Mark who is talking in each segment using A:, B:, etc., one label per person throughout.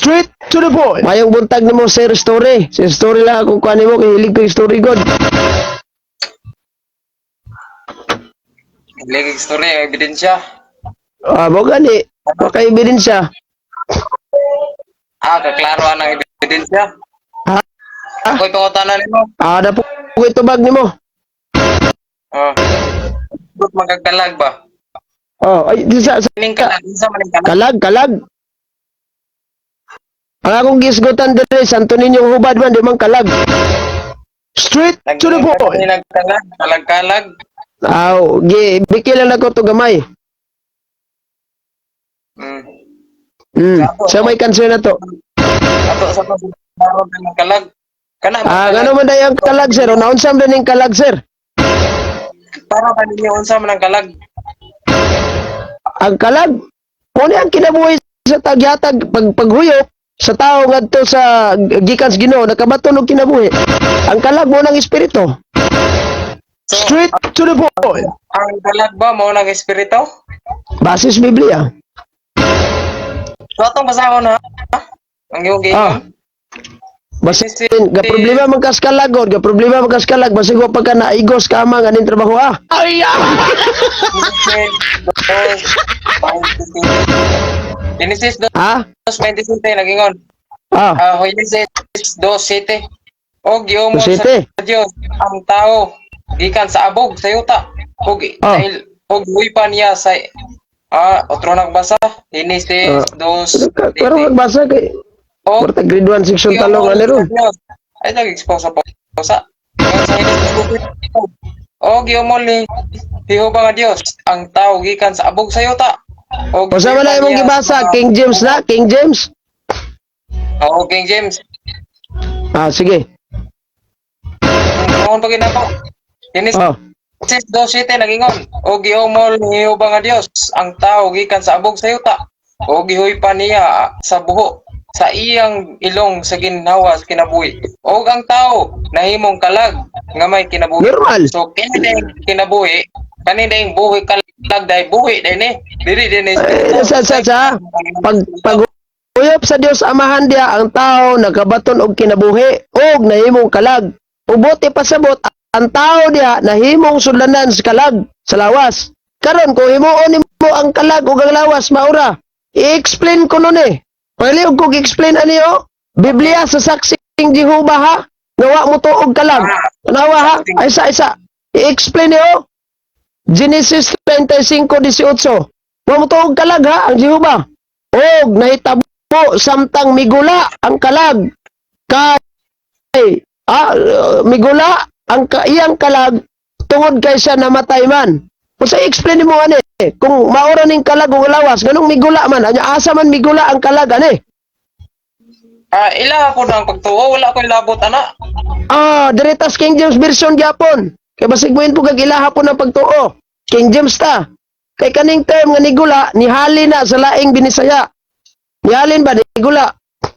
A: Straight to the point.
B: Mayong buntag nimo, sir, story. Sir, story lang ako kuan nimo kay hilig ko yung story god.
C: Lagi story, ebidensya.
B: Ah, mo gani. Maka ebidensya.
C: Ah, kaklaro ang ebidensya.
B: Ha?
C: Ako'y pangutana nimo.
B: Ah, dapo ko itubag nimo.
C: Oh. Ba't magkakalag ba?
B: Oh, ay di sa
C: Kining kalag, unsa man ning kalag?
B: Kalag, kalag. Ang akong gisgutan diri, Santo Niño hubad man di man kalag.
A: Straight to the point.
C: Nagkalag, kalag-kalag.
B: Aw, gi biki lang nako to gamay. Sa may cancer na to.
C: Ato sa pagkaroon ng kalag. Kana ba
B: Ah,
C: kalag?
B: ngano man day ang kalag, sir? Naunsa man ning kalag, sir?
C: Para ba ninyo unsa man ang kalag?
B: Ang kalag kung ang kinabuhi sa tagyatag pag paghuyop sa tao ngadto sa gikan sa Ginoo nakabaton og kinabuhi. Ang kalag mo ng espiritu.
C: So,
A: Straight to the point.
C: ang kalag ba mao nang espiritu?
B: Basis Biblia.
C: So atong basahon ha. Ang iyong
B: Ah.
C: giingon.
B: Basin, ga problema man kas kalag god, ga problema man kas kalag basig wa pa ka naigos ka man aning trabaho ah.
A: Ay, ah.
C: Genesis
B: Ha?
C: 2:27 nagingon.
B: Ah,
C: Ah, Genesis 2:7. Og giumol sa
B: 2:7.
C: Dios ang tao gikan sa abog sa yuta. Og dahil og pa niya sa otro nagbasa Genesis 2.
B: Pero magbasa kay
C: Og
B: Porta grade 1 section talong ani ron.
C: sa Dios. Ay nag-expose sa pausa. Ingon sa Genesis 2:7. Og giumol ni Jehova nga Dios ang tao gikan sa abog sa yuta. Og
B: Usa man na
C: gihuy pa
B: imong
C: niya
B: gibasa,
C: sa-
B: King James na, King James.
C: Oo, King James.
B: Ah, sige.
C: Ingon pa ginako. Genesis 2:7 nagingon, og giumol ni Jehova nga Dios ang tao gikan sa abog sa yuta, og gihuy pa niya sa buho sa iyang ilong sa ginhawa sa kinabuhi. Og ang tao nahimong kalag nga may kinabuhi.
B: Normal.
C: So kini dayng kinabuhi, kani dayng buhi kalag dai buhi dai ni. Dili din ni
B: Eh, sa pag pag uyop sa Dios Amahan diya ang tao nakabaton og kinabuhi og nahimong kalag. Ubote pasabot ang tao diha nahimong sudlanan sa kalag sa lawas. Karon kung himuon nimo ang kalag ug ang lawas maura. I-explain ko nun eh. Paliog ko explain ani oh. Biblia sa saksing Jehova ha. Nga wa mo tuog kalag. Tanawa ha. Ay isa isa. I-explain niyo. Genesis 35:18. Wa mo tuog kalag ha ang Jehova. Og nahitabo samtang migula ang kalag kay migula ang iyang kalag tungod kay siya namatay man. Unsa explain nimo ani? Kung maura ning kalag ug lawas, ganong migula man, anya asa man migula ang kalag ani?
C: Ila po ang pagtuo, wala ko'y labot ana.
B: Ah, diretas King James Version gyapon. Kay basig mo po kag ilaha po ng pagtuo. King James ta. Kay kaning term nga nigula, nihali na sa laing Binisaya. Nihalin ba nigula?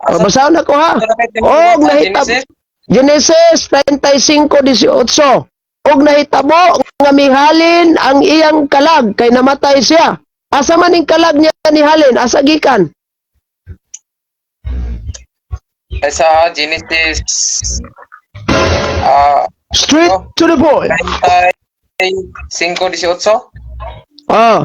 B: O, basahon ako ha. Og nahitab
C: Genesis
B: Genesis 35:18. Og nahitabo nga mihalin ang iyang kalag kay namatay siya. Asa man ning kalag niya nihalin? Asa gikan?
C: Ay, sa Genesis
A: Straight to the point.
C: 35:18.
B: Oh,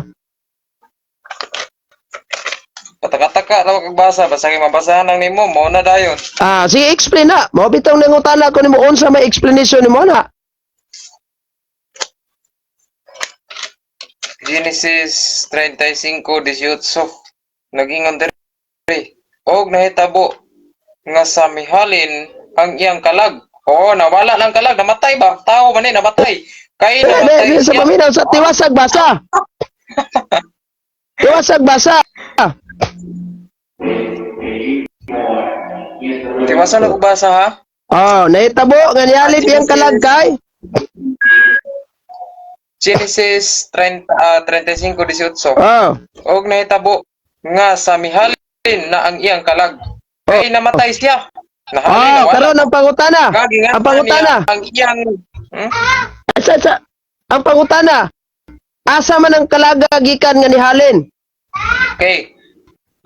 C: Pataka-taka raw kag basa, basta kay mabasahan lang nimo, mao na dayon.
B: Ah, sige explain na. Mao bitaw nangutana ko nimo unsa may explanation nimo na.
C: Genesis 35:18 nagingon diri. Og nahitabo nga sa mihalin ang iyang kalag. Oo, nawala ng kalag, namatay ba? Tao man ni namatay. Kay
B: Eh,
C: namatay
B: di, sa
C: siya.
B: paminaw sa tiwasag basa. Tiwasag basa.
C: Tiwasan ako basa ha.
B: Oh, nahitabo nga nihalin iyang kalag kay
C: Genesis 30, 35:18.
B: Oh.
C: Og nahitabo nga sa mihalin na ang iyang kalag. Kay namatay siya. Nahalin,
B: Oh,
C: nawala.
B: karon ang pangutana.
C: Nga,
B: Ang pangutana.
C: niya ang iyang
B: Asa sa ang pangutana. Asa man ang kalaga gikan nga nihalin?
C: Okay.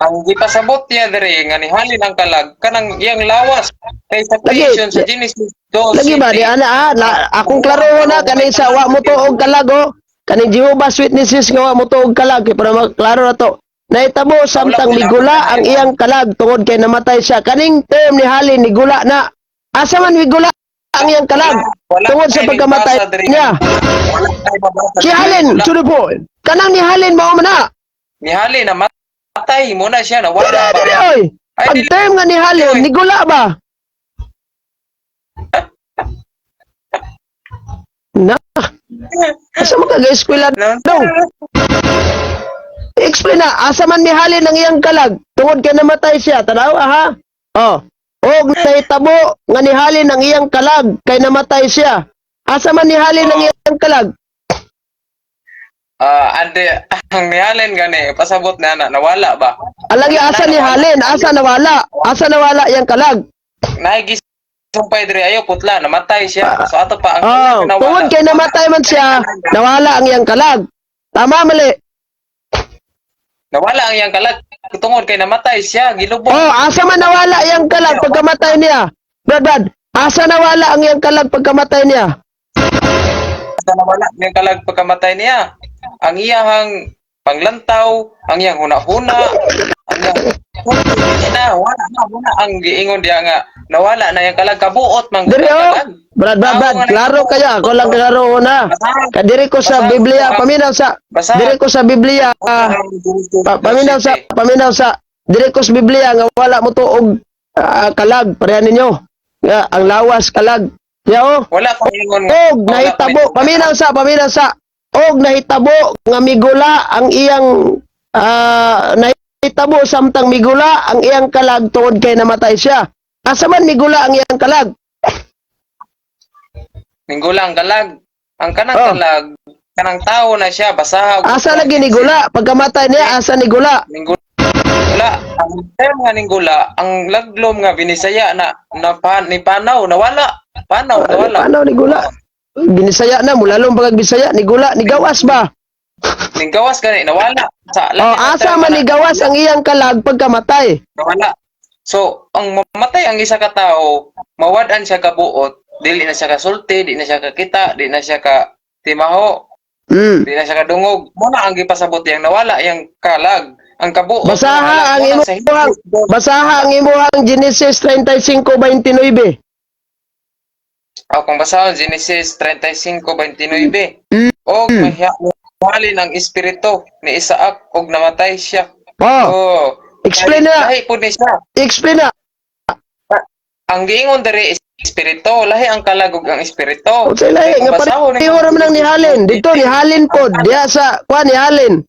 C: Ang gipasabot niya diri nga nihalin ang kalag kanang iyang lawas kay sa
B: Lagi,
C: creation sa Genesis 2.
B: Lagi ba di ana ah, na, akong klaro na kaning sa wa mo tuog kalag oh. Kaning Jehovah's Witnesses nga wa mo tuog kalag kay para maklaro na to. Nahitabo samtang migula ang iyang kalag tungod kay namatay siya. Kaning term ni halin nigula na. Asa man migula ang iyang kalag tungod sa pagkamatay niya?
C: Wala kay mabasa.
B: Si Halin,
A: To the point.
B: Kanang ni halin mao man na.
C: Ni Halin namatay mo na siya, nawala
B: Dili
C: ba?
B: dili oy.
C: Ay,
B: Pag
C: dili.
B: term nga ni halin nigula ba? Na. Asa man ka eskwela dong? Explain na, asa man mihalin ang iyang kalag tungod kay namatay siya. Tanaw ha? Oh. Og nahitabo nga nihalin ang iyang kalag kay namatay siya. Asa man nihalin ang iyang kalag?
C: Ah, ande ang nihalin gani pasabot na na nawala ba?
B: Alagi asa nihalin? Asa nawala? Asa nawala iyang kalag?
C: Naigi sumpay diri ayo putla namatay siya. So ato pa ang
B: Oh,
C: nawala.
B: tungod kay namatay man siya, nawala ang iyang kalag. Tama mali?
C: Nawala ang iyang kalag tungod kay namatay siya, gilubong.
B: Oh, asa man nawala iyang kalag pagkamatay niya? Brad, Brad, asa nawala ang iyang kalag pagkamatay niya?
C: Sa nawala ang kalag pagkamatay niya. Ang iyahang panglantaw, ang iyang huna-huna, ang iyang na wala na wala ang giingon diya nga nawala na iyang kalag kabuot man
B: Diri
C: gud ang
B: oh.
C: kalag.
B: Brad, Brad, Brad, klaro kaya ako lang klaro na. Kadiri ko sa Biblia, paminaw sa diri ko sa Biblia, paminaw sa diri ko sa Biblia nga wala mo tuog kalag pareha ninyo. Nga ang lawas kalag. Ya oh.
C: Wala ko ingon nga
B: Og
C: wala
B: nahitabo,
C: ko ingon.
B: paminaw sa og nahitabo nga migula ang iyang nahitabo samtang migula ang iyang kalag tungod kay namatay siya. Asa man migula ang iyang kalag?
C: Ninggula ang kalag. Ang kanang
B: Oh.
C: kalag, kanang tao na siya, basaha.
B: Asa lagi nigula? Pagkamatay niya, asa nigula?
C: Ninggula. Ang term nga ninggula, ang laglom nga binisaya na, na pa, ni panaw, nawala. Panaw, nawala.
B: Paano nigula? Binisaya na, mulalong pagkag Bisaya, nigula, nigawas ba?
C: Ninggawas gani, nawala. Sa,
B: O, asa man nigawas ang iyang kalag pagkamatay?
C: Nawala. So, ang mamatay ang isa ka tao, mawad-an siya kabuot, dili na siya kasulti, di na siya kakita, di na siya ka timaho, di na siya kadungog. Muna ang gipasabot yang nawala yang kalag, ang kabuot.
B: Basaha ang
C: nawala. Muna sa
B: imuhang basaha ang imuhang Genesis 35:29.
C: Oh, kung basahon Genesis 35:29. Og mahalin ang espiritu ni Isaac og namatay siya.
B: Oh,
C: Oh.
B: explain na,
C: Lahi pud ni siya.
B: Explain na.
C: Ang giingon diri is espiritu, lahi ang kalag ug ang espiritu.
B: Unsay lahi
C: Kung
B: nga
C: basahon ni
B: pareho ra man ang nihalin. Dito nihalin pod diha sa kuan nihalin.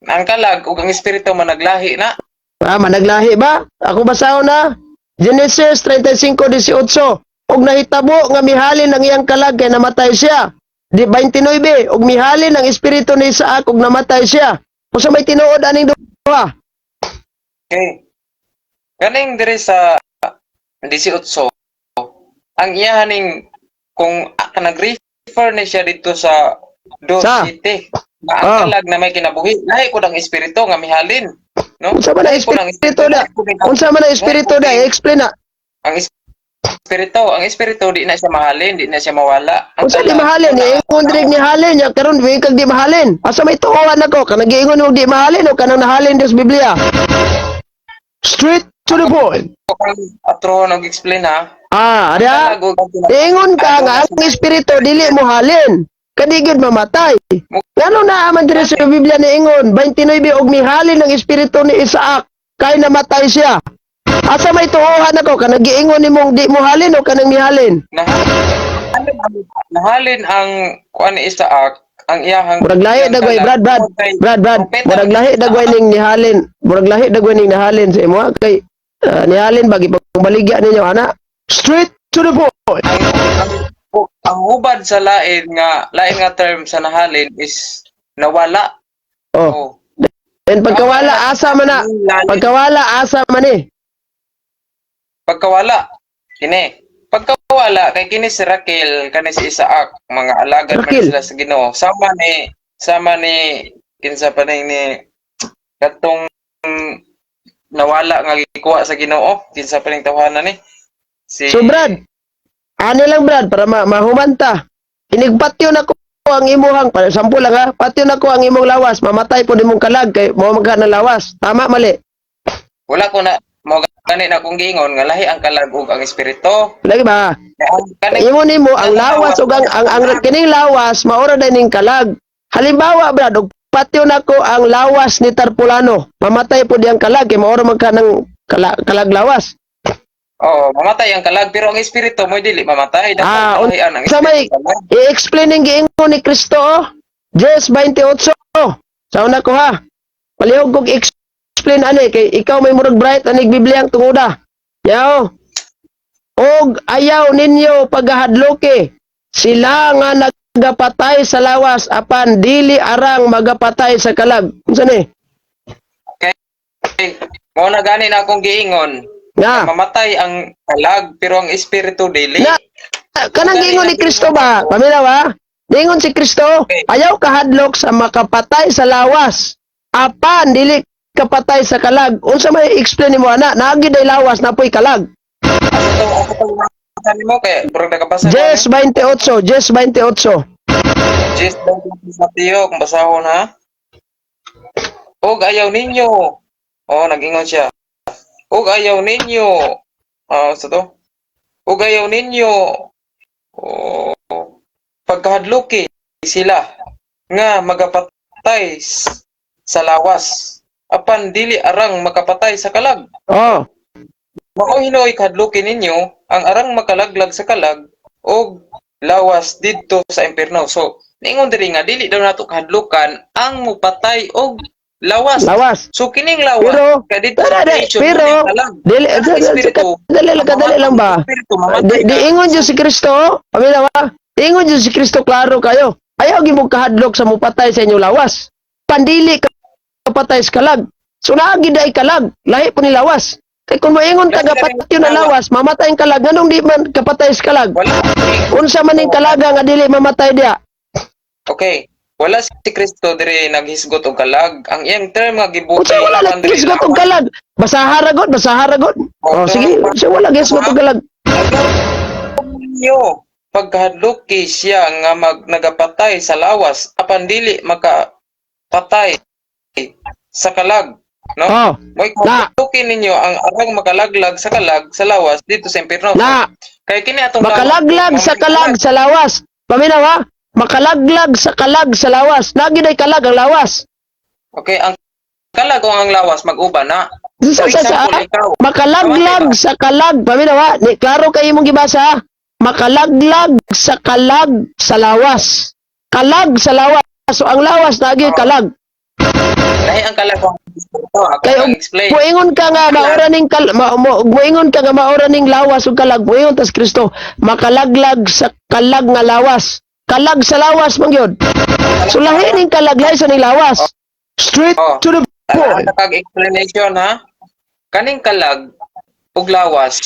C: Ang kalag ug ang espiritu managlahi na.
B: Ah, managlahi ba? Ako basahon na. Genesis 35:18. Og nahitabo nga mihalin ang iyang kalag kay namatay siya. Di 29, og mihalin ang espiritu ni Isaac og namatay siya. Unsa may tinuod aning duha?
C: Okay. Ganing diri sa 18, ang iyahaning kung nag-refer ni siya dito sa Do
B: Sa?
C: City na ang kalag na may kinabuhi, lahi ko ang espiritu nga mihalin, no?
B: Unsa man ang
C: Lahi po ng
B: espiritu da?
C: lahi po ng-
B: Unsa man ang espiritu da? Explain na.
C: Ang espiritu di na siya mahalin, di na siya mawala. Ang
B: Unsa di
C: kalag,
B: mahalin?
C: wala.
B: Ingon diri ni halin ya karon di kag di mahalin. Asa may tuohan nako kanang giingon og di mahalin o kanang nahalin sa Biblia?
A: Straight to the point.
C: Atro nag explain ha.
B: Ah, ada.
C: Kalag ug ang kinabuhi.
B: Ingon ka nga ang espiritu dili mo halin. Kadi gyud mamatay. Ngano naa man diri sa Biblia ni ingon 29 og mihalin ang espiritu ni Isaac kay namatay siya. Asa may tuohan ako kanang giingon nimong di mo halin o kanang mihalin?
C: Nahalin ang kuan ni Isaac ang iyahang
B: Murag lahi
C: iyang
B: dagway
C: kalag.
B: Brad, Brad.
C: Kay
B: Brad, Brad.
C: propeta
B: Murag lahi dagway ning nihalin. Murag lahi dagway ning nihalin sa imo kay nihalin ba gipangbaligya ninyo ana?
A: Straight to the point.
C: Ang hubad sa lain nga term sa nahalin is nawala.
B: Oh.
C: Oh.
B: Then pagkawala asa man na. Pagkawala asa man ni.
C: Pagkawala kini. Pagkawala kay kini si Raquel kani si Isaac mga alagad man
B: Raquel.
C: sila sa Ginoo. Sama ni Sama ni kinsa pa ni katong nawala nga gikuha sa Ginoo, kinsa pa ning tawhana ni si
B: So Brad, ani lang, Brad, para mahumanta. Inigpatyo na ko ang imuhang, para sample lang ha, patyo na ko ang imong lawas, mamatay po nimong kalag kay mo man na lawas. Tama, mali?
C: Wala ko na mo gani na akong giingon nga lahi ang kalag ug ang espiritu.
B: Lagi ba?
C: Ang kaning
B: Imo nimo ang lawas ug ang kining lawas maura na ning kalag. Halimbawa, Brad, og patyo na ko ang lawas ni Tarpulano, mamatay po diyang kalag kay maura man ka ng kalag lawas.
C: Oo, mamatay ang kalag pero ang espiritu mo dili mamatay. Dapat
B: Ah,
C: lahian ang
B: sa may
C: espiritu kalag.
B: i-explain ang giingon ni Kristo, oh. Jes 28. Sa una ko ha. Palihog kog explain ani kay ikaw may murag bright anig Biblia ang tungoda. Yao. Og ayaw ninyo paghahadloki sila nga nagapatay sa lawas apan dili arang magapatay sa kalag. Unsa ni?
C: Okay. Mao na gani na akong giingon.
B: Nga.
C: Mamatay ang kalag pero ang espiritu dili.
B: Na, kanang giingon ni Kristo ba? Paminaw ha? Giingon si Kristo, ayaw kahadlok sa makapatay sa lawas. Apan dili kapatay sa kalag. Unsa may explain nimo ana? Naagi day lawas napoy kalag.
C: Asa to nimo kay murag nakabasa ko
B: Jes 28, Jes 28.
C: ani. Jes 28 Mateo kung basahon ha. Og ayaw ninyo. Oh, nag-ingon siya. Og ayaw ninyo. Ah, sa to? Og ayaw ninyo. Oh, pagkahadloki sila nga magapatay sa lawas apan dili arang makapatay sa kalag.
B: Oh,
C: Mao hinuoy kahadloki ninyo ang arang makalaglag sa kalag og lawas didto sa impierno. So, niingon diri nga dili daw nato kahadlukan ang mupatay og lawas.
B: Lawas.
C: So kining lawas
B: Pero,
C: kay didto sa
B: Tara, di,
C: creation
B: pero,
C: mo ning kalag.
B: dili,
C: Ang espiritu,
B: dali lang, kadali lang ba?
C: Espiritu, mamatay
B: Di,
C: ka.
B: di ingon dyan si Kristo, paminaw ha? Di ingon dyan si Kristo, klaro kayo. Ayaw gimong kahadlok sa mupatay sa inyong lawas. Pandili ka kapatay sa kalag. So naagi day kalag, lahi po ni lawas. Kay kung moingon ka patyo na lawas, mamatay ang kalag, nganong di man kapatay sa kalag?
C: Wala.
B: Unsa man ning kalaga nga dili mamatay diya?
C: Okay. Wala si Kristo diri naghisgot og kalag. Ang iyang term nga gibuhi
B: Unsa wala naghisgot og kalag? Basaha ra gud, basaha ra gud. Oh, sige, unsa wala gisgot og kalag?
C: Ninyo pagkahadloki siya nga nagapatay sa lawas apan dili makapatay sa kalag, no?
B: Oh,
C: Mo'y
B: Na.
C: kahadloki ninyo ang arang makalaglag sa kalag sa lawas dito sa impierno.
B: Na.
C: Kay kini atong
B: Makalaglag
C: lawas,
B: sa kalag sa lawas. Paminaw ha? Makalaglag sa kalag sa lawas. Lagi na'y kalag ang lawas.
C: Okay, ang kalag o ang lawas mag-uban na.
B: Sa,
C: For
B: sa,
C: example, ikaw,
B: makalaglag sa kalag. Paminaw ha? Ni, klaro kayo imong gibasa ha? Makalaglag sa kalag sa lawas. Kalag sa lawas. So ang lawas lagi kalag.
C: Lahi ang kalag o ang espiritu. Ako
B: Kay
C: ang
B: og
C: explain.
B: muingon ka nga maura ning kal ma, mo, muingon ka nga maura ning lawas ug kalag, muingon tas Kristo makalaglag sa kalag nga lawas. Kalag sa lawas man gyud. So lahi ning kalag, lahi sa ning lawas.
A: Straight
C: Oh.
A: to the point.
C: Kag explanation ha. Kaning kalag ug lawas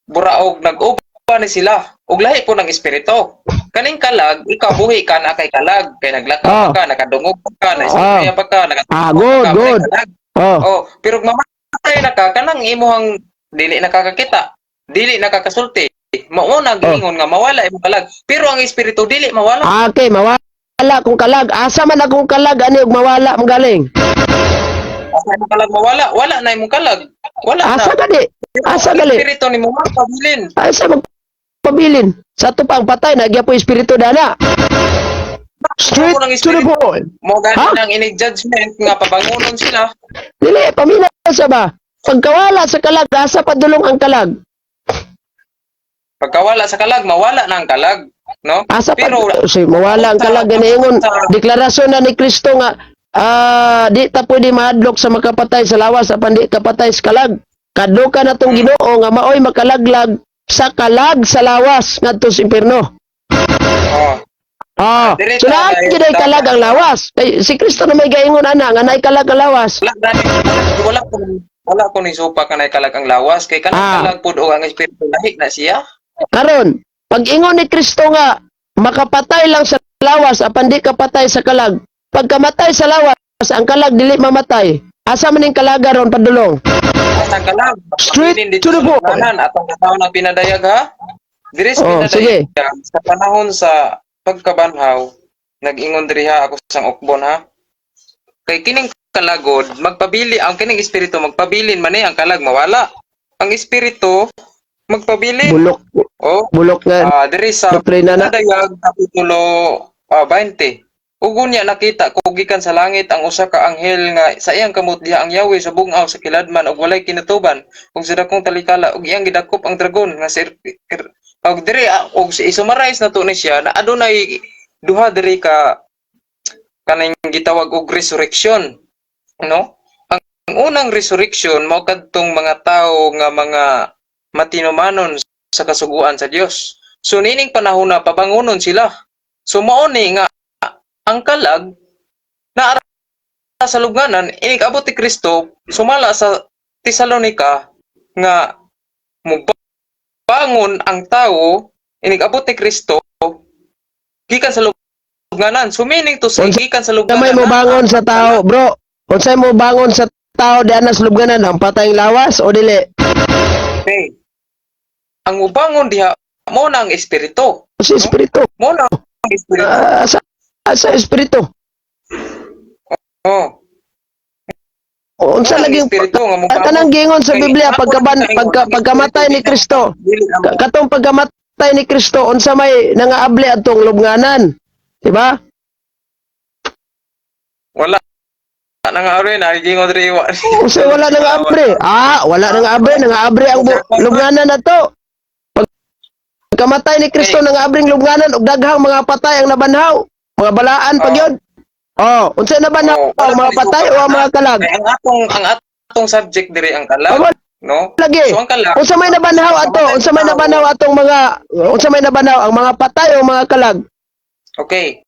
C: buraog nag-uban ni sila ug lahi po ng espiritu. Kaning kalag, ikaw buhi ka na kay kalag kay naglakaw ka, nakadungog ka, naistorya pa ka, nakatulog
B: Ah, good,
C: ka,
B: good.
C: may kalag.
B: Oh.
C: Oh, pero kung mamatay na ka, kanang imuhang dili nakakakita, dili nakakasulti. Mao na giingon nga mawala imong kalag. Pero ang espiritu dili mawala.
B: Ah, okay, mawala kung kalag. Asa man akong kalag ani ug mawala mo galing?
C: Asa imong kalag mawala, wala na imong kalag. Wala na.
B: Asa gani?
C: Pero
B: Asa
C: ang
B: gali?
C: espiritu nimo mapabilin.
B: Asa magpabilin? Sa ato pa ang patay nagya po espiritu dana.
A: Straight to the point.
C: Mo gani
B: Ha?
C: nang ini-judgment nga pabangunon sila.
B: Dili paminaw sa ba? Pagkawala sa kalag, asa padulong ang kalag?
C: Pagkawala sa kalag, mawala na ang kalag, no?
B: Asa pa
C: Pero
B: si mawala ang kalag gani ingon deklarasyon na ni Kristo nga di ta pwede mahadlok sa makapatay sa lawas apan di kapatay sa kalag. Kadlukan na tong Ginoo nga maoy makalaglag sa kalag sa lawas ngadto sa impierno.
C: Oh,
B: Ah,
C: Diretso
B: so naa
C: tayo.
B: gyud ay kalag ang lawas. Kay si Kristo na may gaingon ana nga naay kalag ang lawas.
C: Wala gani, wala ko ni supa kanay kalag ang lawas kay kanang kalag pud og ang espiritu lahi na siya.
B: Karon, pag ingon ni Kristo nga makapatay lang sa lawas apan di kapatay sa kalag. pagkamatay sa lawas, ang kalag dili mamatay. Asa man ning kalaga ron padulong?
C: Sa kalag,
A: Straight
C: pabilin dito
A: to the
C: sa
A: point.
C: lubnganan, atong katawhan ang pinadayag ha. Diri sa
B: Oh, sige.
C: pinadayag sa panahon sa pagkabanhaw, nag-ingon diri ha ako sang ukbon ha. Kay kining kalagod, magpabili ang kining espiritu, magpabilin man eh, ang kalag mawala. Ang espiritu magpabilin.
B: Bulok,
C: Oh,
B: bulok nga
C: diri sa
B: doktrina na.
C: pinadayag kapitulo 20. Ug unya nakita ko gikan sa langit ang usa ka anghel nga sa iyang kamot diha ang Yahweh sa bug-aw sa kiladman ug walay kinutuban ug sa dakong talikala, ug iyang gidakop ang dragon nga si og diri og i-summarize na to ni siya na adunay duha diri ka kaning gitawag og resurrection, no? Ang unang resurrection mao kadtong mga tawo nga mga matinumanon sa kasuguan sa Dios. So nining panahon na pabangunon sila. So mao ni nga ang kalag na sa lubnganan inig abot ni Kristo sumala sa Tesalonica nga mubangon ang tawo inig abot ni Kristo gikan sa lubnganan. So meaning to say
B: Unsa
C: gikan sa
B: may
C: lubnganan
B: mobangon
C: na
B: sa tao, bro? Unsay mo bangon sa tao diha sa lubnganan, ang patayng lawas o dili?
C: Okay. Ang mubangon diha mo na ang espiritu.
B: Sa espiritu.
C: Mo na ang espiritu.
B: Ah, sa espiritu.
C: Oh.
B: Unsa
C: Mo na ang
B: lagi
C: espiritu nga mubangon.
B: kanang giingon sa
C: Kay
B: Biblia
C: ako
B: pagkaban
C: nakita
B: pagka,
C: ingon, ang
B: pagkamatay ni
C: espiritu
B: Kristo,
C: dili ang
B: katong pagkamatay ni Kristo, unsa may nangaabli atong lubnganan, di ba?
C: Wala nang abre na gingon diri wa.
B: Unsa wala nangaabri? Ah, wala nangaabri, nangaabri ang lubnganan na to. Pagkamatay ni Kristo, nangaabring lubnganan ug daghang mga patay ang nabanhaw, mga balaan pa gyud. Oh, unsa nabanhaw?
C: Oh, wala
B: Mga
C: pa
B: patay o ang mga kalag?
C: Kay ang atong subject diri ang kalag,
B: Amo
C: no?
B: lagi.
C: So ang kalag
B: Unsa may nabanhaw ato? Unsa may nabanhaw atong mga unsa may nabanhaw, ang mga patay o mga kalag?
C: Okay.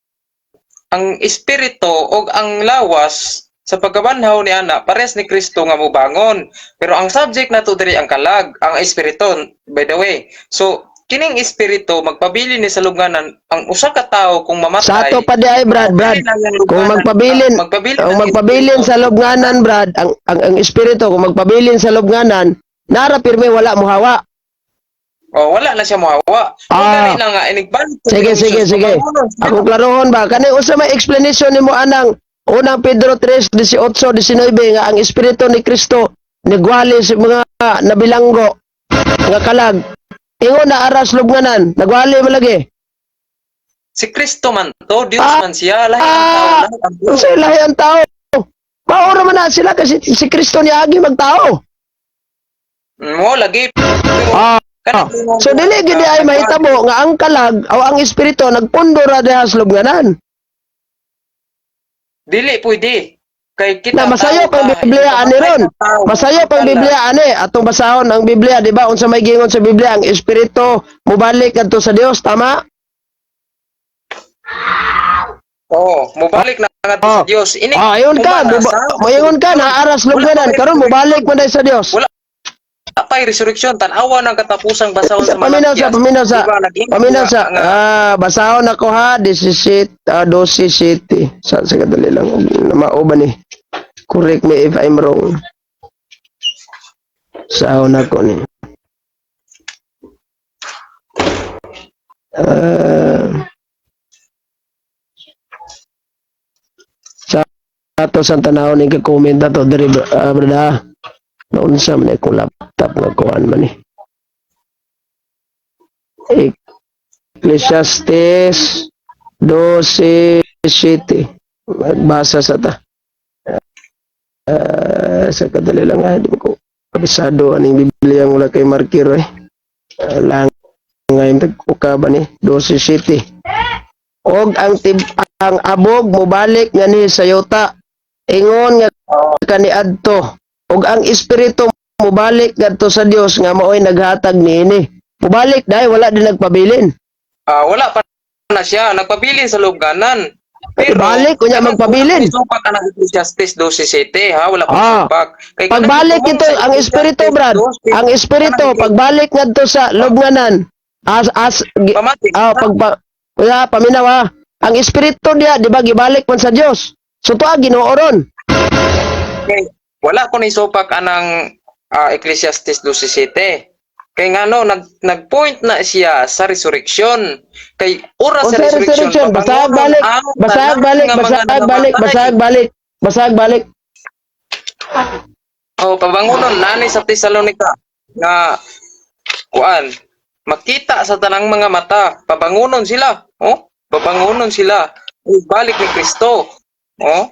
C: Ang espiritu o ang lawas sa pagkabanhaw ni ana pares ni Kristo nga mobangon. Pero ang subject nato diri ang kalag, ang espiritu, by the way. So kining espiritu magpabilin ni sa lubnganan ang usa ka tawo kung
B: Sa
C: mamatay.
B: ato pa di ay, Brad, Brad.
C: Magpabilin ang iyang
B: Kung
C: lubnganan.
B: magpabilin,
C: Magpabilin
B: kung
C: ang
B: magpabilin
C: espiritu.
B: sa lubnganan, Brad, ang espiritu kung magpabilin sa lubnganan, nara pirmi wala mohawa.
C: Oh, wala na siya mohawa. Kung
B: Ah.
C: dali na nga inigbalik
B: Sige, sige, sige. Akong klarohon ba kani unsa may explanation nimo anang Unang Pedro 3:18 19 nga ang espiritu ni Kristo nagwali sa mga nabilanggo nga kalag? Ingon na aras lubnganan, nagwali man lagi.
C: Si Kristo man to, Dios
B: Ah.
C: man siya, lahi ang tao,
B: Ah.
C: lahi ang Dios.
B: Unsa lahi ang tao? Maura man na sila kasi si Kristo niagi magtao.
C: Mo lagi. Pero
B: Ah.
C: kanang
B: So dili gid ay mahitabo nga ang kalag o ang espiritu nagpundo ra diha sa lubnganan.
C: Dili pwede. Kay kita
B: Na masayop
C: tao
B: ang
C: ta,
B: Biblia ani ron.
C: tao,
B: Masayop ang
C: kalag.
B: Biblia ani. Atong basahon ang Biblia, di ba? Unsa may giingon sa Biblia, ang espiritu mobalik kadto sa Dios, tama?
C: Oo, mobalik na ngadto
B: Oh.
C: sa Dios. Ini
B: Ah, ayon ka, moingon ka na aras lubnganan karon mobalik man dai sa Dios.
C: Wala pa'y resurrection, tan-awa ng katapusang basahon
B: Sa
C: sa
B: paminaw sa
C: Malakias.
B: paminaw sa
C: Diba, nag-ingon
B: paminaw sa
C: nga-
B: basahon ako ha, 17 12:7 sa kadali lang, mao ba ni? Correct me if I'm wrong. Sahon ako ni. Sa ato sa tanaw ni ka-comment ato diri, brada. Naunsa man akong laptop nga kuan man ni. Ecclesiastes 12:7. Magbasa sa ta. Sa kadali lang ha, di ko kabisado aning Biblia ang wala kay marker eh. Lang ngayon tagkuka ba ni 12:7. Og ang abog mobalik ngani sa yuta ingon nga kaniadto, ug ang espiritu mobalik ngadto sa Dios nga maoy naghatag niini. Mobalik dahil wala din nagpabilin.
C: Ah, wala pa na siya nagpabilin sa lubnganan. Pero
B: Balik, unya magpabilin.
C: Supak ang Ecclesiastes 12:7 ha, wala pa supak. Kay
B: Pagbalik
C: kanang
B: ito ang espiritu,
C: Ecclesiastes
B: Brad,
C: 12,
B: ang espiritu pagbalik ngadto sa lubnganan as as
C: Pamati.
B: Pagpa, kuya, paminaw ha. Ang espiritu niya, di ba gibalik man sa Dios? So tuwa Ginoo ron.
C: Okay. Wala ko ni supak anang Ecclesiastes 12:7. Kay ngano nag nagpoint na siya sa resurrection. Kay oras
B: O
C: sa
B: sa
C: resurrection,
B: resurrection, basag
C: pabangonon
B: balik,
C: ang
B: basag
C: tanan
B: balik,
C: nga mga
B: basag balik,
C: nangamatay.
B: Basag balik, basag balik.
C: Oh, pabangonon nani sa Tesalonica nga kuan makita sa tanang mga mata, pabangonon sila. Oh, pabangonon sila. Ug balik ni Kristo. Oh.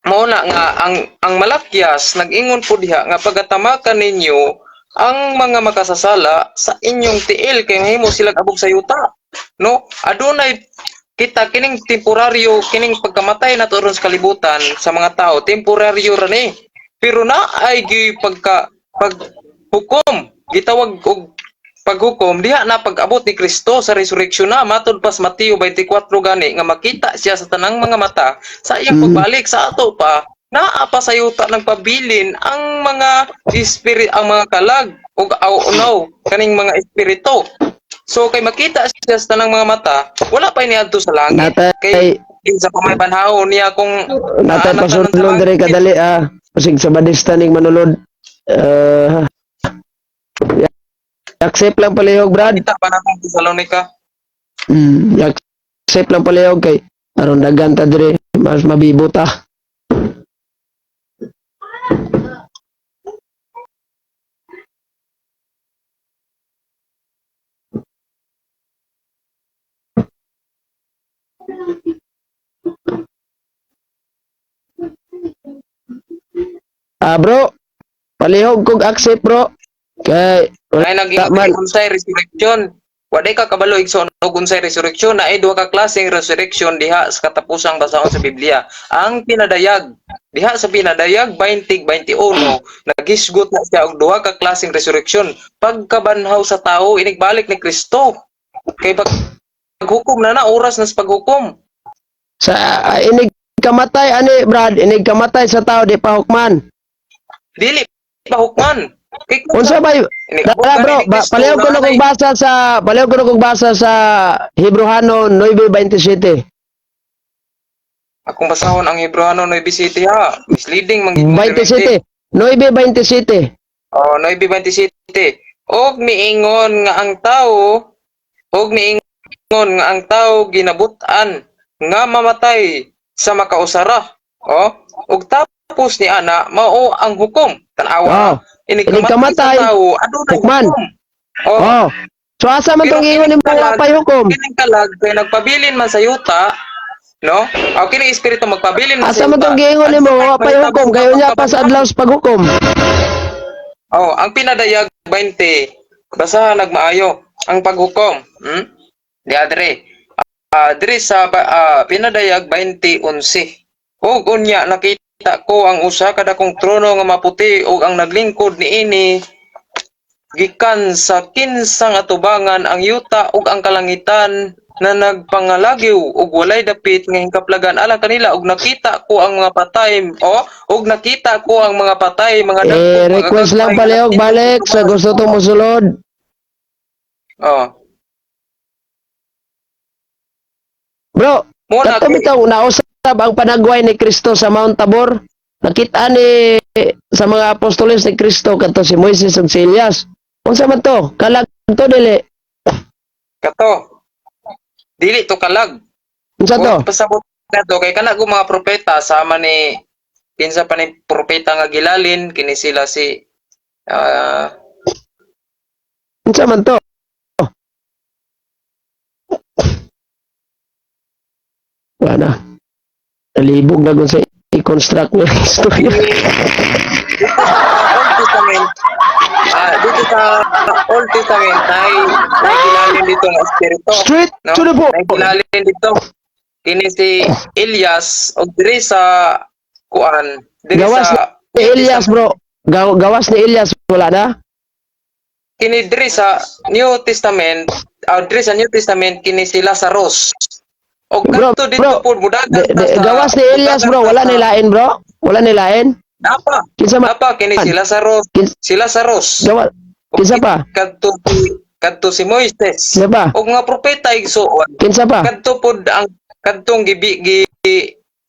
C: Mao na nga ang Malakias nag-ingon po diha nga pagatamakan ninyo ang mga makasasala sa inyong tiil kay mahimo sila abog sa yuta. No? Adunay kita kining temporaryo, kining pagkamatay nato ron sa kalibutan sa mga tao, temporaryo ra ni. Pero na ay gi pagka paghukom, gitawag og paghukom diha na pag-abot ni Kristo sa resurreksyon na matud pas Mateo 24 gani nga makita siya sa tanang mga mata sa iyang pagbalik. Sa ato pa, naa pa sa yuta nagpabilin ang mga spirit, ang mga kalag ug aw no kaning mga espiritu. So kay makita siya sa tanang mga mata, wala pa niadto sa langit
B: Natay
C: kay sa pamay banhaw niya kung
B: natay
C: naanatan ng
B: pasudlon diri
C: langit.
B: Kadali ah. Basig sa badista ning manulod. Accept lang palihog, Brad.
C: Kita pa na akong Tesalonica.
B: Accept lang palihog kay aron daghan ta diri, mas mabibo ta. Ah, bro, palihog kog accept, bro. Kay wala
C: Ay naging
B: man.
C: Unsay resurrection. Waday ka kabalo, igsoon, og unsay resurrection. Na ay duha ka klaseng resurrection diha sa katapusang basahon sa Biblia. Ang pinadayag diha sa Pinadayag 20:21, nagisgot na siya og duha ka klaseng resurrection: pagkabanhaw sa tao inigbalik ni Kristo kay paghukom na na oras na sa paghukom.
B: Sa inig kamatay ani, Brad, inig kamatay sa tao, di pa hukman.
C: Dili pa hukman kay kung
B: Unsa bay
C: inigabot
B: Dara
C: gani
B: bro,
C: ni
B: ba,
C: Kristo,
B: palihog ko na
C: naanay
B: kung basa sa palihog ko na kung basa sa Hebreohano 9:27.
C: Akong basahon ang Hebreohano 9 City ha. Misleading man gid mo.
B: 27. 9:27.
C: Oh, 9:27. Og miingon nga ang tao og miingon nga ang tao ginabut-an nga mamatay sa makausara. Oh, og tapos ni ana mao ang hukom. Tan-awa.
B: Oh.
C: Inig
B: Inig
C: kamatay
B: kamatay,
C: sa tao, adunay
B: hukman.
C: hukom. Oh,
B: Oh. So asa man
C: Pero
B: tong ingon nimo
C: kining kalag,
B: pay hukom?
C: Kining kalag kay nagpabilin man sa yuta, no? Aw kini espiritu magpabilin man
B: Asa
C: sa
B: man
C: yuta.
B: tong giingon nimo
C: Adunay
B: wa pay hukom
C: panghitabo
B: kayo
C: nga
B: nya pa sa
C: pagkabanhaw.
B: adlaw sa paghukom?
C: Oh, ang Pinadayag 20. Basa nagmaayo ang paghukom. Di adre. Diri sa Pinadayag 20:11. Og unya nakita ko ang usa ka dakong trono nga maputi ug ang naglingkod niini gikan sa kinsang atubangan. Ang yuta ug ang kalangitan na nagpangalagiw ug walay dapit nga hingkaplagan alang kanila. Og nakita ko ang mga patay, oh, ug nakita ko ang mga patay, mga dagko,
B: Eh,
C: mga
B: request lang
C: gagmay, nga
B: palihog
C: nagtindog
B: balik sa gusto to mosulod.
C: Oh.
B: Bro,
C: Muna
B: kato
C: kay
B: bitaw nausab ang panagway ni Kristo sa Mount Tabor. Nakita ni sa mga apostoles ni Kristo kadto si Moises ug si Elias. Unsa man to? Kalag to, dili?
C: Kato. Dili to kalag.
B: Unsa to?
C: Kung pasabot na to kay kana ko mga propeta sama ni kinsa pa ni propeta nga gilalin kini sila si
B: Unsa man to? Wala na. Nalibog na gun sa i-construct nga istorya.
C: Old Testament, dito sa Old Testament ay nagilalin dito ng espiritu,
A: Straight
C: no?
A: to the point.
C: Nagilalin dito kini si Elias og diri sa kuan diri
B: Gawas
C: sa
B: ni Elias, bro. Gawas ni Elias wala na.
C: Kini diri sa New Testament, diri sa New Testament kini si Lazarus og
B: Bro,
C: kadto dito
B: bro,
C: pod mudagan ta
B: gawas ni Elias,
C: mudagan
B: bro,
C: ta
B: wala nilain, bro. Wala nilain.
C: Napa
B: Kinsa man?
C: napa kini si Lazarus, si Lazarus.
B: Gawas.
C: Og
B: Kinsa pa?
C: kadto si Moises
B: Kinsa pa?
C: og mga propeta, igsuon.
B: Kinsa pa?
C: Kadto pod ang Kadtong gibi gi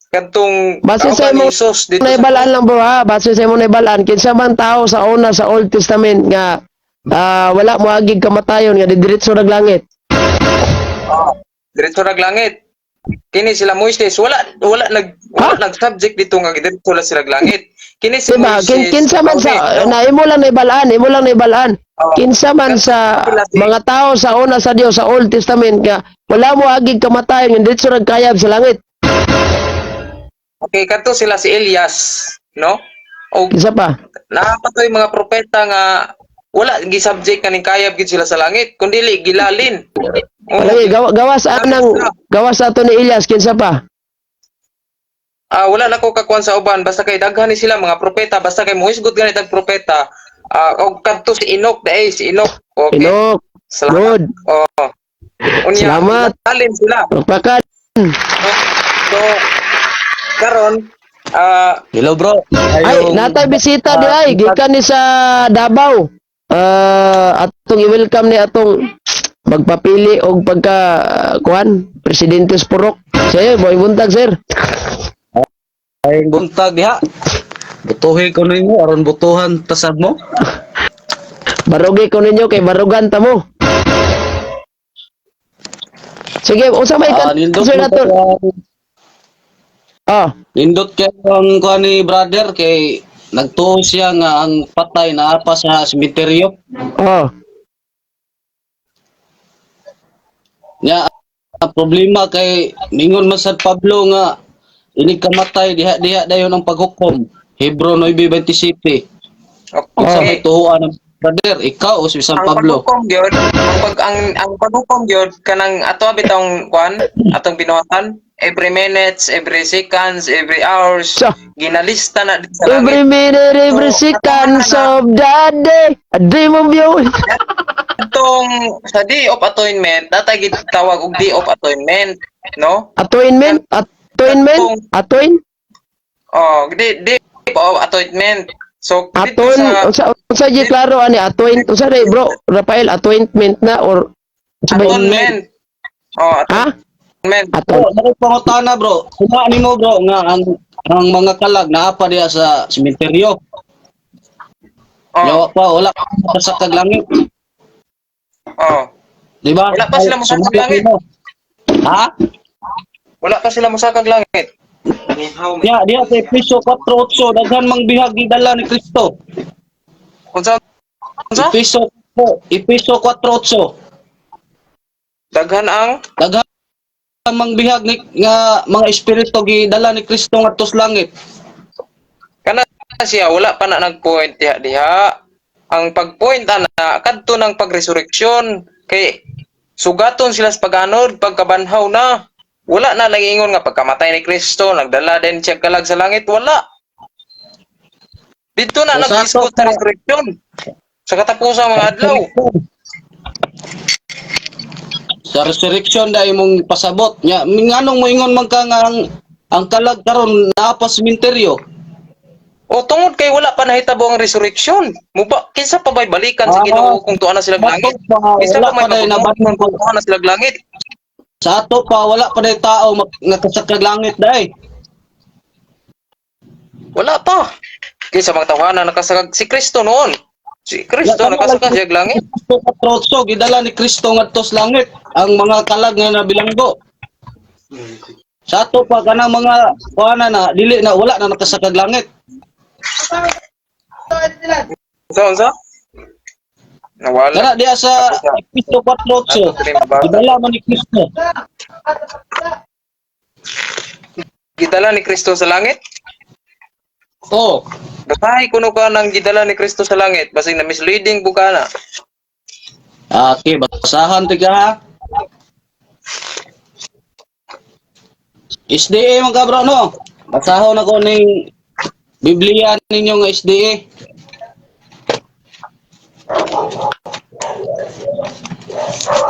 C: kadtong
B: Base sa
C: kauban ni
B: imong
C: Jesus dito sa
B: naibalaan lang, bro, ha. Base sa imong naibalaan, kinsa man tao sa una sa Old Testament nga wala mo agig kamatayon nga didiretso nag langit?
C: Oh, diretso nag langit. Kini sila Moises, wala wala nag wala
B: Ha?
C: nag-subject dito nga diretso lang sila langit. Kini si
B: Diba?
C: Moises.
B: Kinsa man sa
C: Kauni, no?
B: na imo lang naibalaan, imo lang naibalaan.
C: Oh.
B: Kinsa man sa mga tao sa una sa Dios sa Old Testament nga wala mo agig kamatayon nga diretso nagkayab sa langit?
C: Okay, kadto sila si Elias, no? O
B: Kinsa pa?
C: napatoy mga propeta nga wala gi-subject kaning kayab gid sila sa langit, kundi gilalin. Oh,
B: Lagi gawas anang gawas ato ni Elias, kinsa pa?
C: Wala na ko kakuan sa uban, basta kay daghan ni sila mga propeta, basta kay mohisgot ganit ang propeta. Og kadto si Enoch dai, si Enoch. Okay.
B: Enoch,
C: Salamat.
B: good.
C: Oh. Unya,
B: Salamat.
C: gilalin sila.
B: Pagpakan.
C: So karon
D: Hello, bro.
B: Ay, natay bisita di ay gikan ni sa Davao. Atong i-welcome ni atong magpapili og pagka kuan presidente sa Purok. Sir, boy buntag, sir.
D: Ay, buntag diha. Butuhi ko ninyo aron butuhan tasad mo.
B: Barugi ko ninyo kay barugan ta mo. Sige, unsa may kan
D: Nindot
B: sir
D: mo
B: ato?
D: Nindot kay ang kuan ni brother kay nagtuo siya nga ang patay naa pa sa sementeryo. Nya ang problema kay ningon man sad Pablo nga inig kamatay diha diha dayon ang paghukom. Hebro 9:27. Unsa may
C: okay.
D: tuoan ng brother, ikaw o si San
C: Ang
D: Pablo?
C: paghukom gyud, ang paghukom gyud kanang ato bitong kuan, atong binuhatan every minutes, every seconds, every hours, ginalista na dito sa
B: Every
C: langit.
B: minute, every
C: So,
B: second of the day, I dream of you.
C: Atong sa day of atonement, natay gitawag og day of atonement, no?
B: Atonement, atonement, atoin,
C: Oh, day of atonement. So dito
B: aton,
C: sa
B: unsa di klaro ani atoin, unsa day, bro, Rafael, atointment na or unsa ba yun?
C: Atonement. Oh,
B: Ha?
C: atonement.
B: Aton.
D: Oh, nakoy pangutana, bro. Kuma nimo, bro, nga ang mga kalag naa pa diha sa sementeryo.
C: Oh,
D: Yawa pa wala pa sa kag langit,
C: oh.
D: di ba?
C: Wala pa sila mosakag
D: Sumaya
C: langit.
D: nimo. Ha?
C: Wala pa sila mosakag langit.
D: Diha diha sa Efeso 4:8 daghan mang bihag gidala ni Kristo.
C: Unsa unsa?
D: Efeso 4:8.
C: Daghan ang
D: Daghan mang bihag ni nga mga espiritu gidala ni Kristo ngadto sa langit.
C: Kana siya wala pa na nagpoint diha diha. Ang pagpoint ana kadto ng pagresurreksyon kay sugaton sila sa paganod pagkabanhaw na. Wala na lang ingon nga pagkamatay ni Kristo nagdala din siya kalag sa langit, wala. Dito na
D: O, sa
C: nag-discuss sa resurrection sa katapusan mga adlaw.
D: Sa resurrection dai mong pasabot nya nganong moingon man ka nga ang kalag karon naa pa sa sementeryo?
C: O tungod kay wala pa nahitabo ang resurrection. Muba kinsa pa bay balikan sa Ginoo kung tuwa na sila langit?
D: Bato pa,
C: Kinsa
D: wala
C: pa may
D: pa day
C: mabunuhon
D: nabanhaw.
C: kung tuwa na sila langit?
D: Sa ato pa wala pa day tao nga kasakag langit day.
C: Wala pa. Kaysa mga tawhana nakasakag si Kristo noon. Si Kristo
D: Wala,
C: nakasakag siya langit.
D: Kristo katrotso gidala ni Kristo ngadto sa langit ang mga kalag nga nabilanggo. Sa ato pa kanang mga kuana na dili na wala na nakasakag langit.
C: Unsa unsa? Nawala.
D: Kana diha sa Kristo 4:8 gidala man ni Kristo.
C: Gidala ni Kristo sa langit?
D: Oh,
C: Basahi kuno ka ng gidala ni Kristo sa langit. Basig na misleading buka na.
D: Okay, basahan tiga ha. SDA mga kabro, no? Basahon ako ning Biblia ninyo nga SDA.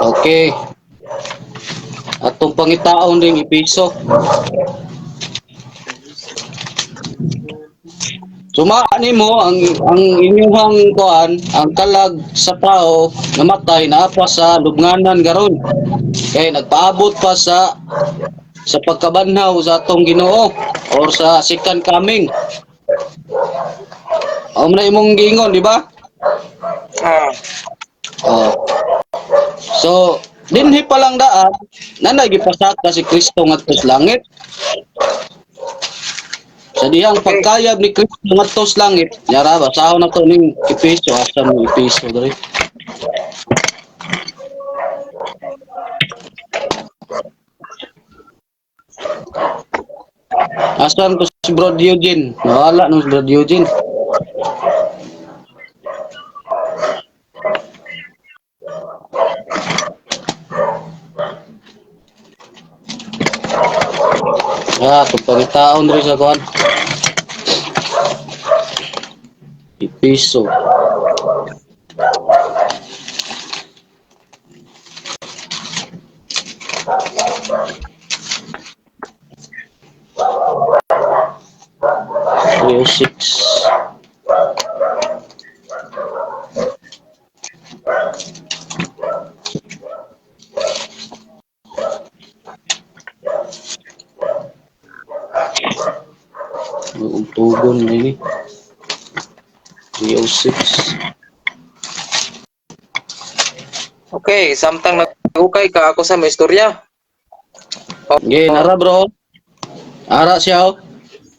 D: Okay. Atong pangitaon ding Episo. Sumaan nimo ang inyuhang kuan, ang kalag sa tao namatay naa pa sa lubnganan garon. Kay nagpaabot pa sa Sa pagkabanhaw sa atong Ginoo or sa second coming. Amo na imong giingon, di ba?
C: Ah.
D: Oh. So, dinhi pa lang daan, nanay gipasaka si Kristo ngadto sa langit. Sa dihang pagkayab ni Kristo ngadto sa langit, yara basahon na to ning Epeso, asa mo Epeso diri. Asan ko si Brod Eugene? Nawala no si Brod Eugene. Ah, pagpangitaon diri sa kuan. Epeso. 3:06. Ugtugon na ini. 3:06.
C: Okay, samtang nagukay ka ako sa may istorya.
D: Okay, nara bro. Ara siya oh.